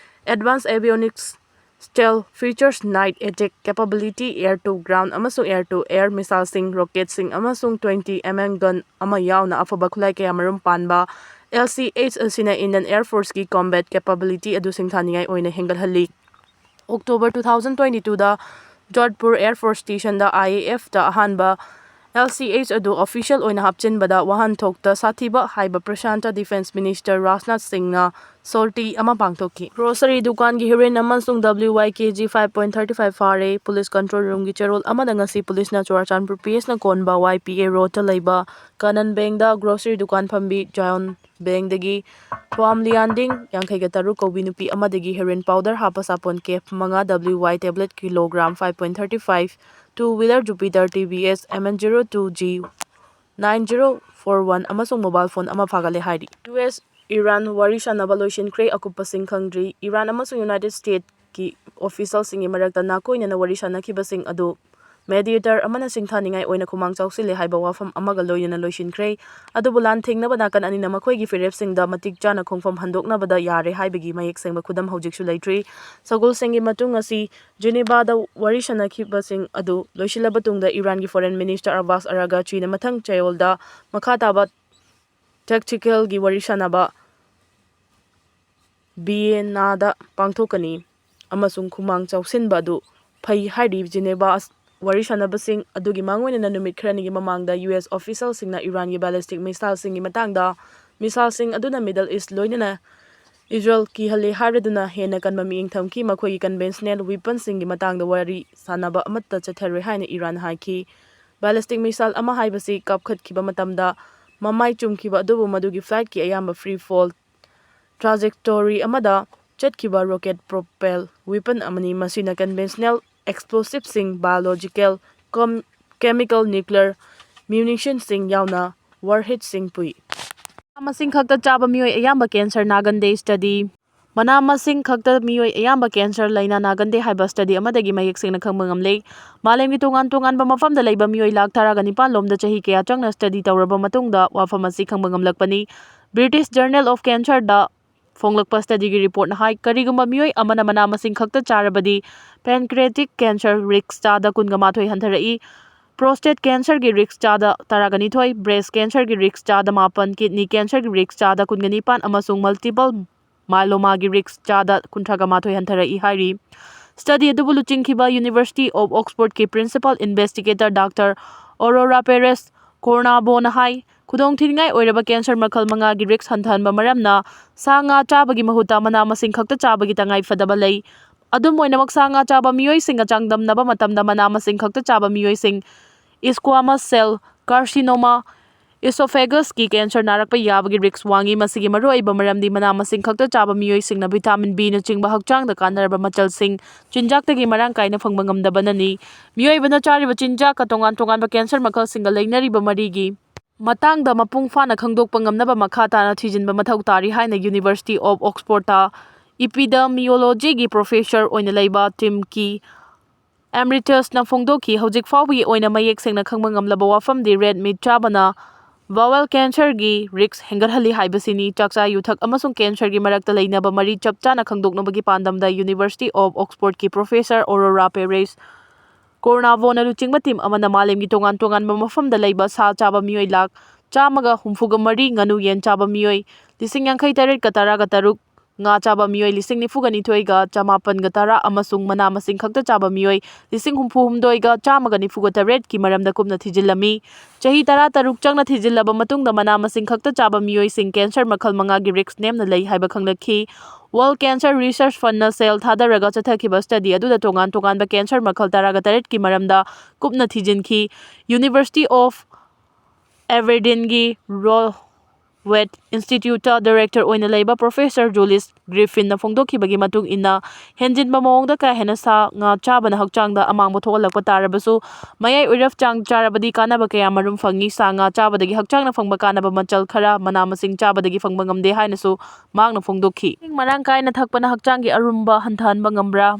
Advanced avionics, stealth features, night attack capability, air to ground ꯑꯃꯁꯨꯡ air to air missile ꯁꯤꯡ, rocket ꯁꯤꯡ ꯑꯃꯁꯨꯡ twenty M M gun ꯑꯃ ꯌꯥꯎꯅ ꯑꯐꯕ ꯈꯨꯠꯂꯥꯏ ꯀꯌꯥ ꯃꯔꯨꯝ ꯄꯥꯟꯕ LCH ꯑꯁꯤꯅ Indian Air Force ꯀꯤ combat capability ꯑꯗꯨ ꯁꯤꯡꯊꯥꯅꯤꯡꯉꯥꯏ ꯑꯣꯏꯅ ꯍꯦꯟꯒꯠꯍꯜꯂꯤ꯫ October two thousand twenty two ꯗ Jodhpur Air Force Station ꯗ IAF ꯇ ꯑꯍꯥꯟꯕ LCH ꯑꯗꯨ official ꯑꯣꯏꯅ ꯍꯥꯞꯆꯤꯟꯕꯗ ꯋꯥꯍꯟꯊꯣꯛꯇ ꯁꯥꯊꯤꯕ ꯍꯥꯏꯕ Prashanta Defence Minister Rajnath Singh ꯅ sortie ꯑꯃ ꯄꯥꯡꯊꯣꯛꯈꯤ꯫ Grocery ꯗꯨꯀꯥꯟꯒꯤ heroin ꯑꯃꯁꯨꯡ WY KG five point thirty five ꯐꯥꯔꯦ꯫ Police control room ꯒꯤ ꯆꯦꯔꯣꯜ ꯑꯃꯗ ꯉꯁꯤ police ꯅ ꯆꯨꯔꯥꯆꯥꯟꯄꯨꯔ PS ꯅ ꯀꯣꯟꯕ YPA road ꯇ ꯂꯩꯕ Kanan Bank ꯗ grocery ꯗꯨꯀꯥꯟ ꯐꯝꯕꯤ Zion Bank ꯗꯒꯤ Thuam Lianding, ꯌꯥꯡꯈꯩꯒ ꯇꯔꯨꯛ ꯀꯧꯕꯤ ꯅꯨꯄꯤ ꯑꯃꯗꯒꯤ heroin powder ꯍꯥꯞꯄ ꯁꯥꯄꯣꯟ case ꯃꯉꯥ, WY tablet kilogram five point thirty five, two wheeler Jupiter TVS MN zero two G nine zero four one ꯑꯃꯁꯨꯡ mobile phone ꯑꯃ ꯐꯥꯒꯠꯂꯦ ꯍꯥꯏꯔꯤ꯫ US ꯏꯔꯥꯟ ꯋꯥꯔꯤ ꯁꯥꯟꯅꯕ ꯂꯣꯏꯁꯤꯟꯈ꯭ꯔꯦ, ꯑꯀꯨꯞꯄꯁꯤꯡ ꯈꯪꯗ꯭ꯔꯤ꯫ ꯏꯔꯥꯟ ꯑꯃꯁꯨꯡ United States ꯀꯤ official ꯁꯤꯡꯒꯤ ꯃꯔꯛꯇ ꯅꯥꯀꯣꯏꯅꯅ ꯋꯥꯔꯤ ꯁꯥꯟꯅꯈꯤꯕꯁꯤꯡ ꯑꯗꯨ mediator ꯑꯃꯅ ꯁꯤꯡꯊꯥꯅꯤꯡꯉꯥꯏ ꯑꯣꯏꯅ ꯈꯨꯃꯥꯡ ꯆꯥꯎꯁꯤꯜꯂꯦ ꯍꯥꯏꯕ ꯋꯥꯐꯝ ꯑꯃꯒ ꯂꯣꯏꯅꯅ ꯂꯣꯏꯁꯤꯟꯈ꯭ꯔꯦ꯫ ꯑꯗꯨꯕꯨ ꯂꯥꯟꯊꯦꯡꯅꯕ ꯅꯥꯀꯟ ꯑꯅꯤꯅ ꯃꯈꯣꯏꯒꯤ ꯐꯤꯔꯦꯞꯁꯤꯡꯗ ꯃꯇꯤꯛ ꯆꯥꯅ ꯈꯣꯡꯐꯝ ꯍꯟꯗꯣꯛꯅꯕꯗ ꯌꯥꯔꯦ ꯍꯥꯏꯕꯒꯤ ꯃꯌꯦꯛ ꯁꯦꯡꯕ ꯈꯨꯗꯝ ꯍꯧꯖꯤꯛꯁꯨ ꯂꯩꯇ꯭ꯔꯤ꯫ ꯁꯒꯣꯜꯁꯦꯟꯒꯤ ꯃꯇꯨꯡ ꯉꯁꯤ Geneva ꯗ ꯋꯥꯔꯤ ꯁꯥꯟꯅꯈꯤꯕꯁꯤꯡ ꯑꯗꯨ ꯂꯣꯏꯁꯤꯜꯂꯕ ꯇꯨꯡꯗ ꯏꯔꯥꯟꯒꯤ Foreign Minister Abbas Araghchi ꯅ ꯃꯊꯪ ꯆꯌꯣꯜꯗ ꯃꯈꯥ ꯇꯥꯕ tactical ꯒꯤ ꯋꯥꯔꯤ ꯁꯥꯟꯅꯕ Vienna ꯗ ꯄꯥꯡꯊꯣꯛꯀꯅꯤ ꯑꯃꯁꯨꯡ ꯈꯨꯃꯥꯡ ꯆꯥꯎꯁꯤꯟꯕ ꯑꯗꯨ ꯐꯩ ꯍꯥꯏꯔꯤ꯫ ꯖꯤꯅꯦꯕꯥ ꯑꯁ-, ꯋꯥꯔꯤ ꯁꯥꯟꯅꯕꯁꯤꯡ ꯑꯗꯨꯒꯤ ꯃꯥꯡꯑꯣꯏꯅꯅ ꯅꯨꯃꯤꯠ ꯈꯔꯅꯤꯒꯤ ꯃꯃꯥꯡꯗ ꯌꯨ ꯑꯦꯁ officialꯁꯤꯡꯅ ꯏꯔꯥꯟꯒꯤ ballistic missileꯁꯤꯡꯒꯤ ꯃꯇꯥꯡꯗ, missileꯁꯤꯡ ꯑꯗꯨꯅ Middle East ꯂꯣꯏꯅꯅ ꯏꯖꯔꯦꯜ ꯀꯤꯍꯜꯂꯦ ꯍꯥꯏꯔꯗꯨꯅ ꯍꯦꯟꯅ ꯀꯟꯕ ꯃꯤꯠꯌꯦꯡ ꯊꯝꯈꯤ꯫ ꯃꯈꯣꯏꯒꯤ conventional weaponꯁꯤꯡꯒꯤ ꯃꯇꯥꯡꯗ ꯋꯥꯔꯤ ꯁꯥꯟꯅꯕ ꯑꯃꯠꯇ ꯆꯠꯊꯔꯣꯏ ꯍꯥꯏꯅ ꯏꯔꯥꯟ ꯍꯥꯏꯈꯤ꯫ Ballistic missile ꯑꯃ ꯍꯥꯏꯕꯁꯤ ꯀꯥꯞꯈꯠꯈꯤꯕ ꯃꯇꯝꯗ ꯃꯃꯥꯏ ꯆꯨꯝꯈꯤꯕ ꯑꯗꯨꯕꯨ ꯃꯗꯨꯒꯤ flightꯀꯤ ꯑꯌꯥꯝꯕ free fall trajectory ꯑꯃꯗ ꯆꯠꯈꯤꯕ rocket propelled weapon ꯑꯃꯅꯤ꯫ ꯃꯁꯤꯅ conventional explosiveꯁꯤꯡ, biological, com-, chemical, nuclear munitionꯁꯤꯡ ꯌꯥꯎꯅ warheadꯁꯤꯡ ꯄꯨꯏ꯫ ꯃꯁꯤꯡ ꯈꯛꯇ ꯆꯥꯕ ꯃꯤꯑꯣꯏ ꯑꯌꯥꯝꯕ cancer ꯅꯥꯒꯟꯗꯦ study꯫ ꯃꯅꯥ ꯃꯁꯤꯡ ꯈꯛꯇ ꯃꯤꯑꯣꯏ ꯑꯌꯥꯝꯕ cancer ꯂꯥꯏꯅꯥ ꯅꯥꯒꯟꯗꯦ ꯍꯥꯏꯕ study ꯑꯃꯗꯒꯤ ꯃꯌꯦꯛ ꯁꯦꯡꯅ ꯈꯪꯕ ꯉꯝꯂꯦ꯫ ꯃꯥꯂꯦꯝꯒꯤ ꯇꯣꯉꯥꯟ ꯇꯣꯉꯥꯟꯕ ꯃꯐꯝꯗ ꯂꯩꯕ ꯃꯤꯑꯣꯏ ꯂꯥꯈ ꯇꯔꯥꯒ ꯅꯤꯄꯥꯟ ꯂꯣꯝꯗ ꯆꯍꯤ ꯀꯌꯥ ꯆꯪꯅ study ꯇꯧꯔꯕ ꯃꯇꯨꯡꯗ ꯋꯥꯐꯝ ꯑꯁꯤ ꯈꯪꯕ ꯉꯝꯂꯛꯄꯅꯤ꯫ British Journal of Cancerꯗ ꯐꯣꯡꯂꯛꯄ studyꯒꯤ reportꯅ ꯍꯥꯏ, ꯀꯔꯤꯒꯨꯝꯕ ꯃꯤꯑꯣꯏ ꯑꯃꯅ ꯃꯅꯥ ꯃꯁꯤꯡ ꯈꯛꯇ ꯆꯥꯔꯕꯗꯤ pancreatic cancer risk ꯆꯥꯗ ꯀꯨꯟꯒ ꯃꯥꯊꯣꯏ ꯍꯟꯊꯔꯛꯏ, prostate cancerꯒꯤ risk ꯆꯥꯗ ꯇꯔꯥꯒ ꯅꯤꯊꯣꯏ, breast cancerꯒꯤ risk ꯆꯥꯗ ꯃꯥꯄꯟ, kidney cancerꯒꯤ risk ꯆꯥꯗ ꯀꯨꯟꯒ ꯅꯤꯄꯥꯟ ꯑꯃꯁꯨꯡ multiple myelomaꯒꯤ risk ꯆꯥꯗ ꯀꯨꯟꯊ꯭ꯔꯥꯒ ꯃꯥꯊꯣꯏ ꯍꯟꯊꯔꯛꯏ ꯍꯥꯏꯔꯤ꯫ Study ꯑꯗꯨꯕꯨ ꯂꯨꯆꯤꯡꯈꯤꯕ University of Oxfordꯀꯤ principal investigator Doctor Aurora Perez Cornavo나 ꯍꯥꯏ, ꯈꯨꯗꯣꯡꯊꯤꯅꯤꯡꯉꯥꯏ ꯑꯣꯏꯔꯕ cancer ꯃꯈꯜ ꯃꯉꯥꯒꯤ risk ꯍꯟꯊꯍꯟꯕ ꯃꯔꯝꯅ ꯁꯥ ꯉꯥ ꯆꯥꯕꯒꯤ ꯃꯍꯨꯠꯇ ꯃꯅꯥ ꯃꯁꯤꯡ ꯈꯛꯇ ꯆꯥꯕꯒꯤ ꯇꯉꯥꯏ ꯐꯗꯕ ꯂꯩ꯫ ꯑꯗꯨꯝ ꯑꯣꯏꯅꯃꯛ, ꯁꯥ ꯉꯥ ꯆꯥꯕ ꯃꯤꯑꯣꯏꯁꯤꯡꯒ ꯆꯥꯡꯗꯝꯅꯕ ꯃꯇꯝꯗ ꯃꯅꯥ ꯃꯁꯤꯡ ꯈꯛꯇ ꯆꯥꯕ ꯃꯤꯑꯣꯏꯁꯤꯡ squamous cell carcinoma, esophagusꯀꯤ cancer ꯅꯥꯔꯛꯄ ꯌꯥꯕꯒꯤ risk ꯋꯥꯡꯏ꯫ ꯃꯁꯤꯒꯤ ꯃꯔꯨꯑꯣꯏꯕ ꯃꯔꯝꯗꯤ ꯃꯅꯥ ꯃꯁꯤꯡ ꯈꯛꯇ ꯆꯥꯕ ꯃꯤꯑꯣꯏꯁꯤꯡꯅ vitamin Bꯅꯆꯤꯡꯕ ꯍꯛꯆꯥꯡꯗ ꯀꯥꯟꯅꯔꯕ ꯃꯆꯜꯁꯤꯡ ꯆꯤꯟꯖꯥꯛꯇꯒꯤ ꯃꯔꯥꯡ ꯀꯥꯏꯅ ꯐꯪꯕ ꯉꯝꯗꯕꯅꯅꯤ꯫ ꯃꯤꯑꯣꯏꯕꯅ ꯆꯥꯔꯤꯕ ꯆꯤꯟꯖꯥꯛꯀ ꯇꯣꯉꯥꯟ ꯇꯣꯉꯥꯟꯕ cancer ꯃꯈꯜꯁꯤꯡꯒ ꯂꯩꯅꯔꯤꯕ ꯃꯔꯤꯒꯤ ꯃꯇꯥꯡꯗ ꯃꯄꯨꯡ ꯐꯥꯅ ꯈꯪꯗꯣꯛꯄ ꯉꯝꯅꯕ ꯃꯈꯥ ꯇꯥꯅ ꯊꯤꯖꯤꯟꯕ ꯃꯊꯧ ꯇꯥꯔꯤ ꯍꯥꯏꯅ University of Oxfordꯇ epidemiologyꯒꯤ professor ꯑꯣꯏꯅ ꯂꯩꯕ Tim Key, Emeritusꯅ ꯐꯣꯡꯗꯣꯛꯈꯤ꯫ ꯍꯧꯖꯤꯛ ꯐꯥꯎꯕꯒꯤ ꯑꯣꯏꯅ ꯃꯌꯦꯛ ꯁꯦꯡꯅ ꯈꯪꯕ ꯉꯝꯂꯕ ꯋꯥꯐꯝꯗꯤ red meat ꯆꯥꯕꯅ bowel cancerꯒꯤ risk ꯍꯦꯟꯒꯠꯍꯜꯂꯤ ꯍꯥꯏꯕꯁꯤꯅꯤ꯫ ꯆꯥꯛꯆꯥ ꯌꯨꯊꯛ ꯑꯃꯁꯨꯡ cancerꯒꯤ ꯃꯔꯛꯇ ꯂꯩꯅꯕ ꯃꯔꯤ ꯆꯞ ꯆꯥꯅ ꯈꯪꯗꯣꯛꯅꯕꯒꯤ ꯄꯥꯟꯗꯝꯗ University of Oxfordꯀꯤ professor Aurora Perez Cornavo나 ꯂꯨꯆꯤꯡꯕ team ꯑꯃꯅ ꯃꯥꯂꯦꯝꯒꯤ ꯇꯣꯉꯥꯟ ꯇꯣꯉꯥꯟꯕ ꯃꯐꯝꯗ ꯂꯩꯕ ꯁꯥ ꯆꯥꯕ ꯃꯤꯑꯣꯏ ꯂꯥꯈ ꯆꯥꯝꯃꯒ ꯍꯨꯝꯐꯨꯒ ꯃꯔꯤ, ꯉꯥꯅꯨ ꯌꯦꯟ ꯆꯥꯕ ꯃꯤꯑꯣꯏ ꯂꯤꯁꯤꯡ ꯌꯥꯡꯈꯩ ꯇꯔꯦꯠꯀ ꯇꯔꯥꯒ ꯇꯔꯨꯛ, ꯉꯥ ꯆꯥꯕ ꯃꯤꯑꯣꯏ ꯂꯤꯁꯤꯡ ꯅꯤꯐꯨꯒ ꯅꯤꯊꯣꯏꯒ ꯆꯃꯥꯄꯟꯒ ꯇꯔꯥ ꯑꯃꯁꯨꯡ ꯃꯅꯥ ꯃꯁꯤꯡ ꯈꯛꯇ ꯆꯥꯕ ꯃꯤꯑꯣꯏ ꯂꯤꯁꯤꯡ ꯍꯨꯝꯐꯨ ꯍꯨꯝꯗꯣꯏꯒ ꯆꯥꯝꯃꯒ ꯅꯤꯐꯨꯒ ꯇꯔꯦꯠꯀꯤ ꯃꯔꯝꯗ ꯀꯨꯞꯅ ꯊꯤꯖꯤꯜꯂꯝꯃꯤ꯫ ꯆꯍꯤ ꯇꯔꯥ ꯇꯔꯨꯛ ꯆꯪꯅ ꯊꯤꯖꯤꯜꯂꯕ ꯃꯇꯨꯡꯗ ꯃꯅꯥ ꯃꯁꯤꯡ ꯈꯛꯇ ꯆꯥꯕ ꯃꯤꯑꯣꯏꯁꯤꯡ cancer ꯃꯈꯜ ꯃꯉꯥꯒꯤ risk ꯅꯦꯝꯅ ꯂꯩ ꯍꯥꯏꯕ ꯈꯪꯂꯛꯈꯤ꯫ World Cancer Research Fundꯅ ꯁꯦꯜ ꯊꯥꯗꯔꯒ ꯆꯠꯊꯈꯤꯕ study ꯑꯗꯨꯗ ꯇꯣꯉꯥꯟ ꯇꯣꯉꯥꯟꯕ cancer ꯃꯈꯜ ꯇꯔꯥꯒ ꯇꯔꯦꯠꯀꯤ ꯃꯔꯝꯗ ꯀꯨꯞꯅ ꯊꯤꯖꯤꯟꯈꯤ꯫ University of Aberdeenꯒꯤ Rowan Instituteꯇ director ꯑꯣꯏꯅ ꯂꯩꯕ Professor Julie Griffinꯅ ꯐꯣꯡꯗꯣꯛꯈꯤꯕꯒꯤ ꯃꯇꯨꯡ ꯏꯟꯅ, ꯍꯦꯟꯖꯤꯟꯕ ꯃꯑꯣꯡꯗ ꯀꯥ ꯍꯦꯟꯅ ꯁꯥ ꯉꯥ ꯆꯥꯕꯅ ꯍꯛꯆꯥꯡꯗ ꯑꯃꯥꯡꯕ ꯊꯣꯛꯍꯜꯂꯛꯄ ꯇꯥꯔꯕꯁꯨ, ꯃꯌꯥꯏ ꯑꯣꯏꯔꯞ ꯆꯥꯡ ꯆꯥꯔꯕꯗꯤ ꯀꯥꯟꯅꯕ ꯀꯌꯥ ꯃꯔꯨꯝ ꯐꯪꯏ꯫ ꯁꯥ ꯉꯥ ꯆꯥꯕꯗꯒꯤ ꯍꯛꯆꯥꯡꯅ ꯐꯪꯕ ꯀꯥꯟꯅꯕ ꯃꯆꯜ ꯈꯔ ꯃꯅꯥ ꯃꯁꯤꯡ ꯆꯥꯕꯗꯒꯤ ꯐꯪꯕ ꯉꯝꯗꯦ ꯍꯥꯏꯅꯁꯨ ꯃꯍꯥꯛꯅ ꯐꯣꯡꯗꯣꯛꯈꯤ꯫ ꯏꯁꯤꯡ ꯃꯔꯥꯡ ꯀꯥꯏꯅ ꯊꯛꯄꯅ ꯍꯛꯆꯥꯡꯒꯤ ꯑꯔꯨꯝꯕ ꯍꯟꯊꯍꯟꯕ ꯉꯝꯕ꯭ꯔꯥ?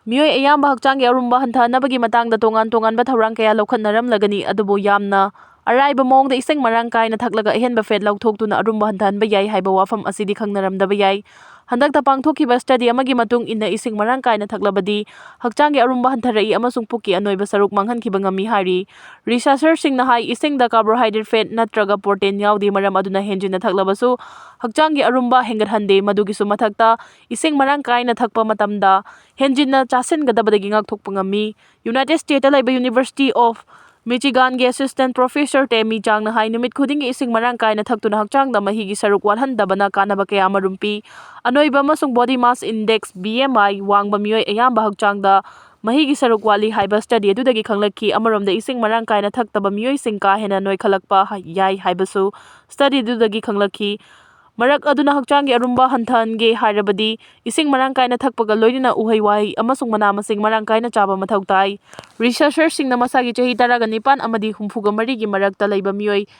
ꯃꯤꯑꯣꯏ ꯑꯌꯥꯝꯕ ꯍꯛꯆꯥꯡꯒꯤ ꯑꯔꯨꯝꯕ ꯍꯟꯊꯍꯟꯅꯕꯒꯤ ꯃꯇꯥꯡꯗ ꯇꯣꯉꯥꯟ ꯇꯣꯉꯥꯟꯕ ꯊꯧꯔꯥꯡ ꯀꯌꯥ ꯂꯧꯈꯠꯅꯔꯝꯂꯒꯅꯤ, ꯑꯗꯨꯕꯨ ꯌꯥꯝꯅ ꯑꯔꯥꯏꯕ ꯃꯑꯣꯡꯗ ꯏꯁꯤꯡ ꯃꯔꯥꯡ ꯀꯥꯏꯅ ꯊꯛꯂꯒ ꯑꯍꯦꯟꯕ fat ꯂꯧꯊꯣꯛꯇꯨꯅ ꯑꯔꯨꯝꯕ ꯍꯟꯊꯍꯟꯕ ꯌꯥꯏ ꯍꯥꯏꯕ ꯋꯥꯐꯝ ꯑꯁꯤꯗꯤ ꯈꯪꯅꯔꯝꯗꯕ ꯌꯥꯏ꯫ ꯍꯟꯗꯛꯇ ꯄꯥꯡꯊꯣꯛꯈꯤꯕ study ꯑꯃꯒꯤ ꯃꯇꯨꯡ ꯏꯟꯅ, ꯏꯁꯤꯡ ꯃꯔꯥꯡ ꯀꯥꯏꯅ ꯊꯛꯂꯕꯗꯤ ꯍꯛꯆꯥꯡꯒꯤ ꯑꯔꯨꯝꯕ ꯍꯟꯊꯔꯛꯏ ꯑꯃꯁꯨꯡ ꯄꯨꯛꯀꯤ ꯑꯅꯣꯏꯕ ꯁꯔꯨꯛ ꯃꯥꯡꯍꯟꯈꯤꯕ ꯉꯝꯃꯤ ꯍꯥꯏꯔꯤ꯫ Researcherꯁꯤꯡꯅ ꯍꯥꯏ, ꯏꯁꯤꯡꯗ carbohydrate, fat ꯅꯠꯇ꯭ꯔꯒ protein ꯌꯥꯎꯗꯦ, ꯃꯔꯝ ꯑꯗꯨꯅ ꯍꯦꯟꯖꯤꯟꯅ ꯊꯛꯂꯕꯁꯨ ꯍꯛꯆꯥꯡꯒꯤ ꯑꯔꯨꯝꯕ ꯍꯦꯟꯒꯠꯍꯟꯗꯦ꯫ ꯃꯗꯨꯒꯤꯁꯨ ꯃꯊꯛꯇ, ꯏꯁꯤꯡ ꯃꯔꯥꯡ ꯀꯥꯏꯅ ꯊꯛꯄ ꯃꯇꯝꯗ ꯍꯦꯟꯖꯤꯟꯅ ꯆꯥꯁꯤꯟꯒꯗꯕꯗꯒꯤ ꯉꯥꯛꯊꯣꯛꯄ ꯉꯝꯃꯤ꯫ United States ꯂꯩꯕ University of Michiganꯒꯤ assistant professor Tammy Changꯅ ꯍꯥꯏ, ꯅꯨꯃꯤꯠ ꯈꯨꯗꯤꯡꯒꯤ ꯏꯁꯤꯡ ꯃꯔꯥꯡ ꯀꯥꯏꯅ ꯊꯛꯇꯨꯅ ꯍꯛꯆꯥꯡꯗ ꯃꯍꯤꯒꯤ ꯁꯔꯨꯛ ꯋꯥꯠꯍꯟꯗꯕꯅ ꯀꯥꯟꯅꯕ ꯀꯌꯥ ꯑꯃꯔꯣꯝ ꯄꯤ꯫ ꯑꯅꯣꯏꯕ ꯑꯃꯁꯨꯡ body mass index, B M I, ꯋꯥꯡꯕ ꯃꯤꯑꯣꯏ ꯑꯌꯥꯝꯕ ꯍꯛꯆꯥꯡꯗ ꯃꯍꯤꯒꯤ ꯁꯔꯨꯛ ꯋꯥꯠꯂꯤ ꯍꯥꯏꯕ study ꯑꯗꯨꯗꯒꯤ ꯈꯪꯂꯛꯈꯤ꯫ ꯑꯃꯔꯣꯝꯗ, ꯏꯁꯤꯡ ꯃꯔꯥꯡ ꯀꯥꯏꯅ ꯊꯛꯇꯕ ꯃꯤꯑꯣꯏꯁꯤꯡ ꯀꯥ ꯍꯦꯟꯅ ꯅꯣꯏꯈꯠꯂꯛꯄ ꯍ-, ꯌꯥꯏ ꯍꯥꯏꯕꯁꯨ study ꯑꯗꯨꯗꯒꯤ ꯈꯪꯂꯛꯈꯤ꯫ ꯃꯔꯛ ꯑꯗꯨꯅ ꯍꯛꯆꯥꯡꯒꯤ ꯑꯔꯨꯝꯕ ꯍꯟꯊꯍꯟꯒꯦ ꯍꯥꯏꯔꯕꯗꯤ, ꯏꯁꯤꯡ ꯃꯔꯥꯡ ꯀꯥꯏꯅ ꯊꯛꯄꯒ ꯂꯣꯏꯅꯅ ꯎꯍꯩ ꯋꯥꯍꯩ ꯑꯃꯁꯨꯡ ꯃꯅꯥ ꯃꯁꯤꯡ ꯃꯔꯥꯡ ꯀꯥꯏꯅ ꯆꯥꯕ ꯃꯊꯧ ꯇꯥꯏ꯫ Researcherꯁꯤꯡꯅ ꯃꯁꯥꯒꯤ ꯆꯍꯤ ꯇꯔꯥꯒ ꯅꯤꯄꯥꯟ ꯑꯃꯗꯤ ꯍꯨꯝꯐꯨꯒ ꯃꯔꯤꯒꯤ ꯃꯔꯛꯇ ꯂꯩꯕ ꯃꯤꯑꯣꯏ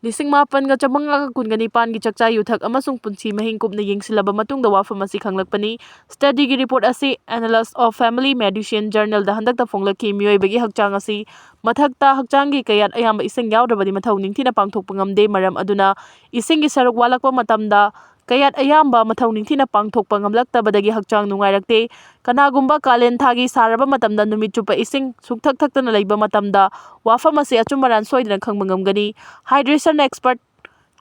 ꯂꯤꯁꯤꯡ ꯃꯥꯄꯟꯒ ꯆꯥꯃꯉꯥꯒ ꯀꯨꯟꯒ ꯅꯤꯄꯥꯟꯒꯤ ꯆꯥꯛꯆꯥ ꯌꯨꯊꯛ ꯑꯃꯁꯨꯡ ꯄꯨꯟꯁꯤ ꯃꯍꯤꯡ ꯀꯨꯞꯅ ꯌꯦꯡꯁꯤꯜꯂꯕ ꯃꯇꯨꯡꯗ ꯋꯥꯐꯝ ꯑꯁꯤ ꯈꯪꯂꯛꯄꯅꯤ꯫ Studyꯒꯤ report ꯑꯁꯤ Annals of Family Medicine journalꯗ ꯍꯟꯗꯛꯇ ꯐꯣꯡꯂꯛꯈꯤ꯫ ꯃꯤꯑꯣꯏꯕꯒꯤ ꯍꯛꯆꯥꯡ ꯑꯁꯤ ꯃꯊꯛꯇ ꯍꯛꯆꯥꯡꯒꯤ ꯀꯌꯥꯠ ꯑꯌꯥꯝꯕ ꯏꯁꯤꯡ ꯌꯥꯎꯗ꯭ꯔꯕꯗꯤ ꯃꯊꯧ ꯅꯤꯡꯊꯤꯅ ꯄꯥꯡꯊꯣꯛꯄ ꯉꯝꯗꯦ꯫ ꯃꯔꯝ ꯑꯗꯨꯅ, ꯏꯁꯤꯡꯒꯤ ꯁꯔꯨꯛ ꯋꯥꯠꯂꯛꯄ ꯃꯇꯝꯗ ꯀꯌꯥꯠ ꯑꯌꯥꯝꯕ ꯃꯊꯧ ꯅꯤꯡꯊꯤꯅ ꯄꯥꯡꯊꯣꯛꯄ ꯉꯝꯂꯛꯇꯕꯗꯒꯤ ꯍꯛꯆꯥꯡ ꯅꯨꯡꯉꯥꯏꯔꯛꯇꯦ꯫ ꯀꯅꯥꯒꯨꯝꯕ ꯀꯥꯂꯦꯟ ꯊꯥꯒꯤ ꯁꯥꯔꯕ ꯃꯇꯝꯗ ꯅꯨꯃꯤꯠ ꯆꯨꯞꯄ ꯏꯁꯤꯡ ꯁꯨꯛꯊꯛ ꯊꯛꯇꯅ ꯂꯩꯕ ꯃꯇꯝꯗ ꯋꯥꯐꯝ ꯑꯁꯤ ꯑꯆꯨꯝ ꯑꯔꯥꯟ ꯁꯣꯏꯗꯅ ꯈꯪꯕ ꯉꯝꯒꯅꯤ꯫ Hydration expert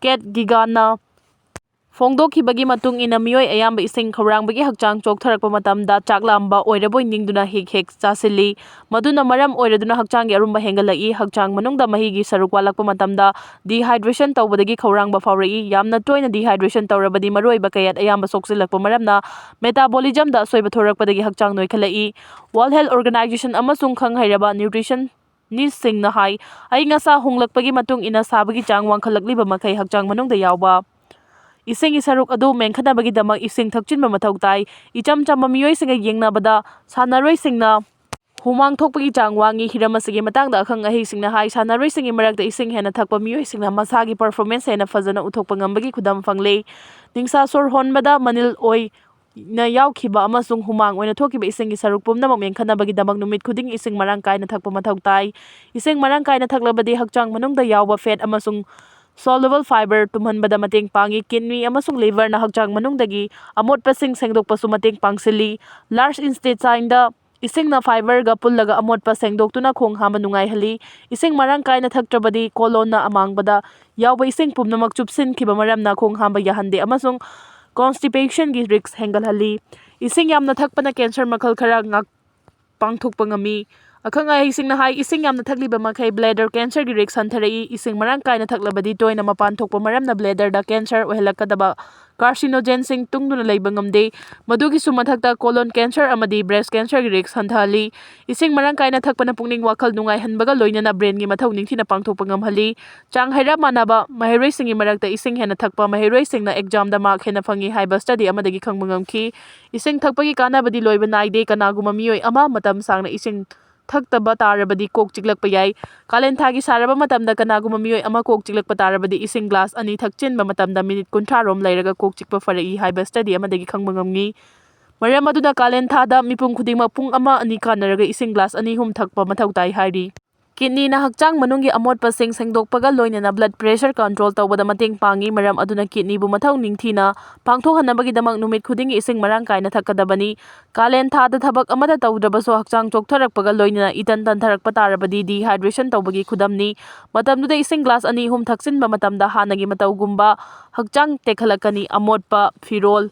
Kate Giganꯅ ꯐꯣꯡꯗꯣꯛꯈꯤꯕꯒꯤ ꯃꯇꯨꯡ ꯏꯟꯅ, ꯃꯤꯑꯣꯏ ꯑꯌꯥꯝꯕ ꯏꯁꯤꯡ ꯈꯧꯔꯥꯡꯕꯒꯤ ꯍꯛꯆꯥꯡ ꯆꯣꯛꯊꯔꯛꯄ ꯃꯇꯝꯗ ꯆꯥꯛ ꯂꯥꯝꯕ ꯑꯣꯏꯔꯕꯣꯏ ꯅꯤꯡꯗꯨꯅ ꯍꯦꯛ ꯍꯦꯛ ꯆꯥꯁꯤꯜꯂꯤ꯫ ꯃꯗꯨꯅ ꯃꯔꯝ ꯑꯣꯏꯔꯗꯨꯅ ꯍꯛꯆꯥꯡꯒꯤ ꯑꯔꯨꯝꯕ ꯍꯦꯟꯒꯠꯂꯛꯏ꯫ ꯍꯛꯆꯥꯡ ꯃꯅꯨꯡꯗ ꯃꯍꯤꯒꯤ ꯁꯔꯨꯛ ꯋꯥꯠꯂꯛꯄ ꯃꯇꯝꯗ dehydration ꯇꯧꯕꯗꯒꯤ ꯈꯧꯔꯥꯡꯕ ꯐꯥꯎꯔꯛꯏ꯫ ꯌꯥꯝꯅ ꯇꯣꯏꯅ dehydration ꯇꯧꯔꯕꯗꯤ ꯃꯔꯨꯑꯣꯏꯕ ꯀꯌꯥꯠ ꯑꯌꯥꯝꯕ ꯁꯣꯛꯆꯤꯜꯂꯛꯄ ꯃꯔꯝꯅ metabolismꯗ ꯑꯁꯣꯏꯕ ꯊꯣꯔꯛꯄꯗꯒꯤ ꯍꯛꯆꯥꯡ ꯅꯣꯏꯈꯠꯂꯛꯏ꯫ World Health Organization ꯑꯃꯁꯨꯡ ꯈꯪ ꯍꯩꯔꯕ nutritionistꯁꯤꯡꯅ ꯍꯥꯏ, ꯑꯏꯪ ꯑꯁꯥ ꯍꯣꯡꯂꯛꯄꯒꯤ ꯃꯇꯨꯡ ꯏꯟꯅ ꯁꯥꯕꯒꯤ ꯆꯥꯡ ꯋꯥꯡꯈꯠꯂꯛꯂꯤꯕ ꯃꯈꯩ ꯍꯛꯆꯥꯡ ꯃꯅꯨꯡꯗ ꯌꯥꯎꯕ ꯏꯁꯤꯡꯒꯤ ꯁꯔꯨꯛ ꯑꯗꯨ ꯃꯦꯟꯈꯠꯅꯕꯒꯤꯗꯃꯛ ꯏꯁꯤꯡ ꯊꯛꯆꯤꯟꯕ ꯃꯊꯧ ꯇꯥꯏ꯫ ꯏꯆꯝ ꯆꯝꯕ ꯃꯤꯑꯣꯏꯁꯤꯡꯒ ꯌꯦꯡꯅꯕꯗ, ꯁꯥꯟꯅꯔꯣꯏꯁꯤꯡꯅ ꯍꯨꯃꯥꯡ ꯊꯣꯛꯄꯒꯤ ꯆꯥꯡ ꯋꯥꯡꯏ꯫ ꯍꯤꯔꯝ ꯑꯁꯤꯒꯤ ꯃꯇꯥꯡꯗ ꯑꯈꯪ ꯑꯍꯩꯁꯤꯡꯅ ꯍꯥꯏ, ꯁꯥꯟꯅꯔꯣꯏꯁꯤꯡꯒꯤ ꯃꯔꯛꯇ ꯏꯁꯤꯡ ꯍꯦꯟꯅ ꯊꯛꯄ ꯃꯤꯑꯣꯏꯁꯤꯡꯅ ꯃꯁꯥꯒꯤ performance ꯍꯦꯟꯅ ꯐꯖꯅ ꯎꯠꯊꯣꯛꯄ ꯉꯝꯕꯒꯤ ꯈꯨꯗꯝ ꯐꯪꯂꯦ꯫ ꯅꯤꯡꯁꯥ ꯁꯣꯔ ꯍꯣꯟꯕꯗ ꯃꯅꯤꯜ ꯑꯣꯏꯅ ꯌꯥꯎꯈꯤꯕ ꯑꯃꯁꯨꯡ ꯍꯨꯃꯥꯡ ꯑꯣꯏꯅ ꯊꯣꯛꯈꯤꯕ ꯏꯁꯤꯡꯒꯤ ꯁꯔꯨꯛ ꯄꯨꯝꯅꯃꯛ ꯃꯦꯟꯈꯠꯅꯕꯒꯤꯗꯃꯛ ꯅꯨꯃꯤꯠ ꯈꯨꯗꯤꯡꯒꯤ ꯏꯁꯤꯡ ꯃꯔꯥꯡ ꯀꯥꯏꯅ ꯊꯛꯄ ꯃꯊꯧ ꯇꯥꯏ꯫ ꯏꯁꯤꯡ ꯃꯔꯥꯡ ꯀꯥꯏꯅ ꯊꯛꯂꯕꯗꯤ ꯍꯛꯆꯥꯡ ꯃꯅꯨꯡꯗ ꯌꯥꯎꯕ fat ꯑꯃꯁꯨꯡ soluble fiber ꯇꯨꯝꯍꯟꯕꯗ ꯃꯇꯦꯡ ꯄꯥꯡꯏ꯫ Kidney ꯑꯃꯁꯨꯡ liverꯅ ꯍꯛꯆꯥꯡ ꯃꯅꯨꯡꯗꯒꯤ ꯑꯃꯣꯠꯄꯁꯤꯡ ꯁꯦꯡꯗꯣꯛꯄꯁꯨ ꯃꯇꯦꯡ ꯄꯥꯡꯁꯤꯜꯂꯤ꯫ Large intestineꯗ ꯏꯁꯤꯡꯅ fiberꯒ ꯄꯨꯜꯂꯒ ꯑꯃꯣꯠꯄ ꯁꯦꯡꯗꯣꯛꯇꯨꯅ ꯈꯣꯡ ꯍꯥꯝꯕ ꯅꯨꯡꯉꯥꯏꯍꯜꯂꯤ꯫ ꯏꯁꯤꯡ ꯃꯔꯥꯡ ꯀꯥꯏꯅ ꯊꯛꯇ꯭ꯔꯕꯗꯤ colonꯅ ꯑꯃꯥꯡꯕꯗ ꯌꯥꯎꯕ ꯏꯁꯤꯡ ꯄꯨꯝꯅꯃꯛ ꯆꯨꯞꯁꯤꯟꯈꯤꯕ ꯃꯔꯝꯅ ꯈꯣꯡ ꯍꯥꯝꯕ ꯌꯥꯍꯟꯗꯦ ꯑꯃꯁꯨꯡ constipationꯒꯤ risk ꯍꯦꯟꯒꯠꯍꯜꯂꯤ꯫ ꯏꯁꯤꯡ ꯌꯥꯝꯅ ꯊꯛꯄꯅ cancer ꯃꯈꯜ ꯈꯔ ꯉꯥꯛ-, ꯄꯥꯡꯊꯣꯛꯄ ꯉꯝꯃꯤ꯫ ꯑꯈꯪ ꯑꯍꯩꯁꯤꯡꯅ ꯍꯥꯏ, ꯏꯁꯤꯡ ꯌꯥꯝꯅ ꯊꯛꯂꯤꯕ ꯃꯈꯩ bladder cancerꯒꯤ risk ꯍꯟꯊꯔꯛꯏ꯫ ꯏꯁꯤꯡ ꯃꯔꯥꯡ ꯀꯥꯏꯅ ꯊꯛꯂꯕꯗꯤ ꯇꯣꯏꯅ ꯃꯄꯥꯟ ꯊꯣꯛꯄ ꯃꯔꯝꯅ bladderꯗ cancer ꯑꯣꯏꯍꯜꯂꯛꯀꯗꯕ carcinogenꯁꯤꯡ ꯇꯨꯡꯗꯨꯅ ꯂꯩꯕ ꯉꯝꯗꯦ꯫ ꯃꯗꯨꯒꯤꯁꯨ ꯃꯊꯛꯇ colon cancer ꯑꯃꯗꯤ breast cancerꯒꯤ risk ꯍꯟꯊꯍꯜꯂꯤ꯫ ꯏꯁꯤꯡ ꯃꯔꯥꯡ ꯀꯥꯏꯅ ꯊꯛꯄꯅ ꯄꯨꯛꯅꯤꯡ ꯋꯥꯈꯜ ꯅꯨꯡꯉꯥꯏꯍꯟꯕꯒ ꯂꯣꯏꯅꯅ brainꯒꯤ ꯃꯊꯧ ꯅꯤꯡꯊꯤꯅ ꯄꯥꯡꯊꯣꯛꯄ ꯉꯝꯍꯜꯂꯤ꯫ ꯆꯥꯡ ꯍꯩꯔꯞ ꯃꯥꯟꯅꯕ ꯃꯍꯩꯔꯣꯏꯁꯤꯡꯒꯤ ꯃꯔꯛꯇ ꯏꯁꯤꯡ ꯍꯦꯟꯅ ꯊꯛꯄ ꯃꯍꯩꯔꯣꯏꯁꯤꯡꯅ examꯗ mark ꯍꯦꯟꯅ ꯐꯪꯏ ꯍꯥꯏꯕ study ꯑꯃꯗꯒꯤ ꯈꯪꯕ ꯉꯝꯈꯤ꯫ ꯏꯁꯤꯡ ꯊꯛꯄꯒꯤ ꯀꯥꯟꯅꯕꯗꯤ ꯂꯣꯏꯕ ꯅꯥꯏꯗꯦ꯫ ꯀꯅꯥꯒꯨꯝꯕ ꯃꯤꯑꯣꯏ ꯑꯃ ꯃꯇꯝ ꯁꯥꯡꯅ ꯏꯁꯤꯡ ꯊꯛꯇꯕ ꯇꯥꯔꯕꯗꯤ ꯀꯣꯛ ꯆꯤꯛꯂꯛꯄ ꯌꯥꯏ꯫ ꯀꯥꯂꯦꯟ ꯊꯥꯒꯤ ꯁꯥꯔꯕ ꯃꯇꯝꯗ ꯀꯅꯥꯒꯨꯝꯕ ꯃꯤꯑꯣꯏ ꯑꯃ ꯀꯣꯛ ꯆꯤꯛꯂꯛꯄ ꯇꯥꯔꯕꯗꯤ ꯏꯁꯤꯡ glass ꯑꯅꯤ ꯊꯛꯆꯤꯟꯕ ꯃꯇꯝꯗ minute ꯀꯨꯟꯊ꯭ꯔꯥ ꯔꯣꯝ ꯂꯩꯔꯒ ꯀꯣꯛ ꯆꯤꯛꯄ ꯐꯔꯛꯏ ꯍꯥꯏꯕ study ꯑꯃꯗꯒꯤ ꯈꯪꯕ ꯉꯝꯃꯤ꯫ ꯃꯔꯝ ꯑꯗꯨꯅ ꯀꯥꯂꯦꯟ ꯊꯥꯗ ꯃꯤꯄꯨꯝ ꯈꯨꯗꯤꯡꯃꯛ ꯄꯨꯡ ꯑꯃ ꯑꯅꯤ ꯀꯥꯟꯅꯔꯒ ꯏꯁꯤꯡ glass ꯑꯅꯤ ꯑꯍꯨꯝ ꯊꯛꯄ ꯃꯊꯧ ꯇꯥꯏ ꯍꯥꯏꯔꯤ꯫ Kidneyꯅ ꯍꯛꯆꯥꯡ ꯃꯅꯨꯡꯒꯤ ꯑꯃꯣꯠꯄꯁꯤꯡ ꯁꯦꯡꯗꯣꯛꯄꯒ ꯂꯣꯏꯅꯅ blood pressure control ꯇꯧꯕꯗ ꯃꯇꯦꯡ ꯄꯥꯡꯏ꯫ ꯃꯔꯝ ꯑꯗꯨꯅ kidneyꯕꯨ ꯃꯊꯧ ꯅꯤꯡꯊꯤꯅ ꯄꯥꯡꯊꯣꯛꯍꯟꯅꯕꯒꯤꯗꯃꯛ ꯅꯨꯃꯤꯠ ꯈꯨꯗꯤꯡꯒꯤ ꯏꯁꯤꯡ ꯃꯔꯥꯡ ꯀꯥꯏꯅ ꯊꯛꯀꯗꯕꯅꯤ꯫ ꯀꯥꯂꯦꯟ ꯊꯥꯗ ꯊꯕꯛ ꯑꯃꯠꯇ ꯇꯧꯗ꯭ꯔꯕꯁꯨ ꯍꯛꯆꯥꯡ ꯆꯣꯛꯊꯔꯛꯄꯒ ꯂꯣꯏꯅꯅ ꯏꯇꯟ ꯇꯟꯊꯔꯛꯄ ꯇꯥꯔꯕꯗꯤ dehydration ꯇꯧꯕꯒꯤ ꯈꯨꯗꯝꯅꯤ꯫ ꯃꯇꯝꯗꯨꯗ ꯏꯁꯤꯡ glass ꯑꯅꯤ ꯑꯍꯨꯝ ꯊꯛꯆꯤꯟꯕ ꯃꯇꯝꯗ ꯍꯥꯟꯅꯒꯤ ꯃꯇꯧꯒꯨꯝꯕ ꯍꯛꯆꯥꯡ ꯇꯦꯛꯈꯠꯂꯛꯀꯅꯤ꯫ ꯑꯃꯣꯠꯄ ꯐꯤꯔꯣꯜ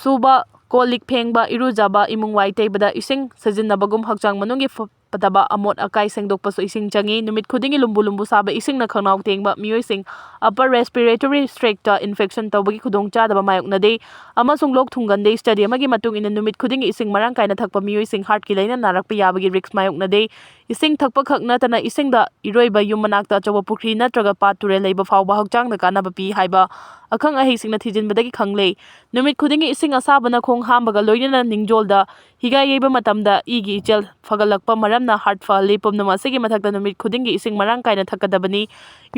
ꯁꯨꯕ, ꯀꯣꯜ ꯂꯤꯛ ꯐꯦꯡꯕ, ꯏꯔꯨꯖꯕ, ꯏꯃꯨꯡ ꯋꯥꯏ ꯇꯩꯕꯗ ꯏꯁꯤꯡ ꯁꯤꯖꯤꯟꯅꯕꯒꯨꯝ ꯍꯛꯆꯥꯡ ꯃꯅꯨꯡꯒꯤ ꯐꯠꯇꯕ ꯑꯃꯣꯠ ꯑꯀꯥꯏ ꯁꯦꯡꯗꯣꯛꯄꯁꯨ ꯏꯁꯤꯡ ꯆꯪꯏ꯫ ꯅꯨꯃꯤꯠ ꯈꯨꯗꯤꯡꯒꯤ ꯂꯨꯝꯕꯨ ꯂꯨꯝꯕꯨ ꯁꯥꯕ ꯏꯁꯤꯡꯅ ꯈꯅꯥꯎ ꯇꯦꯡꯕ ꯃꯤꯑꯣꯏꯁꯤꯡ upper respiratory tractꯇ infection ꯇꯧꯕꯒꯤ ꯈꯨꯗꯣꯡꯆꯥꯗꯕ ꯃꯥꯌꯣꯛꯅꯗꯦ꯫ ꯑꯃꯁꯨꯡ ꯂꯣꯛ ꯊꯨꯡꯒꯟꯗꯦ꯫ Study ꯑꯃꯒꯤ ꯃꯇꯨꯡ ꯏꯟꯅ ꯅꯨꯃꯤꯠ ꯈꯨꯗꯤꯡꯒꯤ ꯏꯁꯤꯡ ꯃꯔꯥꯡ ꯀꯥꯏꯅ ꯊꯛꯄ ꯃꯤꯑꯣꯏꯁꯤꯡ heartꯀꯤ ꯂꯥꯏꯅꯥ ꯅꯥꯔꯛꯄ ꯌꯥꯕꯒꯤ risk ꯃꯥꯌꯣꯛꯅꯗꯦ꯫ ꯏꯁꯤꯡ ꯊꯛꯄ ꯈꯛ ꯅꯠꯇꯅ ꯏꯁꯤꯡꯗ ꯏꯔꯣꯏꯕ, ꯌꯨꯝ ꯃꯅꯥꯛꯇ ꯑꯆꯧꯕ ꯄꯨꯈ꯭ꯔꯤ ꯅꯠꯇ꯭ꯔꯒ ꯄꯥꯠ ꯇꯨꯔꯦꯜ ꯂꯩꯕ ꯐꯥꯎꯕ ꯍꯛꯆꯥꯡꯗ ꯀꯥꯟꯅꯕ ꯄꯤ ꯍꯥꯏꯕ ꯑꯈꯪ ꯑꯍꯩꯁꯤꯡꯅ ꯊꯤꯖꯤꯟꯕꯗꯒꯤ ꯈꯪꯂꯦ꯫ ꯅꯨꯃꯤꯠ ꯈꯨꯗꯤꯡꯒꯤ ꯏꯁꯤꯡ ꯑꯁꯥꯕꯅ ꯈꯣꯡ ꯍꯥꯝꯕꯒ ꯂꯣꯏꯅꯅ ꯅꯤꯡꯖꯣꯜꯗ ꯍꯤꯒꯥꯏ ꯌꯩꯕ ꯃꯇꯝꯗ ꯏꯒꯤ ꯏꯆꯦꯜ ꯐꯒꯠꯂꯛꯄ ꯃꯔꯝꯅ heart ꯐꯍꯜꯂꯤ꯫ ꯄꯨꯝꯅꯃꯛ ꯑꯁꯤꯒꯤ ꯃꯊꯛꯇ ꯅꯨꯃꯤꯠ ꯈꯨꯗꯤꯡꯒꯤ ꯏꯁꯤꯡ ꯃꯔꯥꯡ ꯀꯥꯏꯅ ꯊꯛꯀꯗꯕꯅꯤ꯫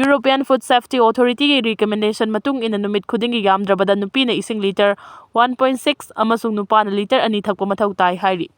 European Food Safety Authorityꯒꯤ recommendation ꯃꯇꯨꯡ ꯏꯟꯅ ꯅꯨꯃꯤꯠ ꯈꯨꯗꯤꯡꯒꯤ ꯌꯥꯝꯗ꯭ꯔꯕꯗ ꯅꯨꯄꯤꯅ ꯏꯁꯤꯡ litre one point six ꯑꯃꯁꯨꯡ ꯅꯨꯄꯥꯅ litre ꯑꯅꯤ ꯊꯛꯄ ꯃꯊꯧ ꯇꯥꯏ ꯍꯥꯏꯔꯤ꯫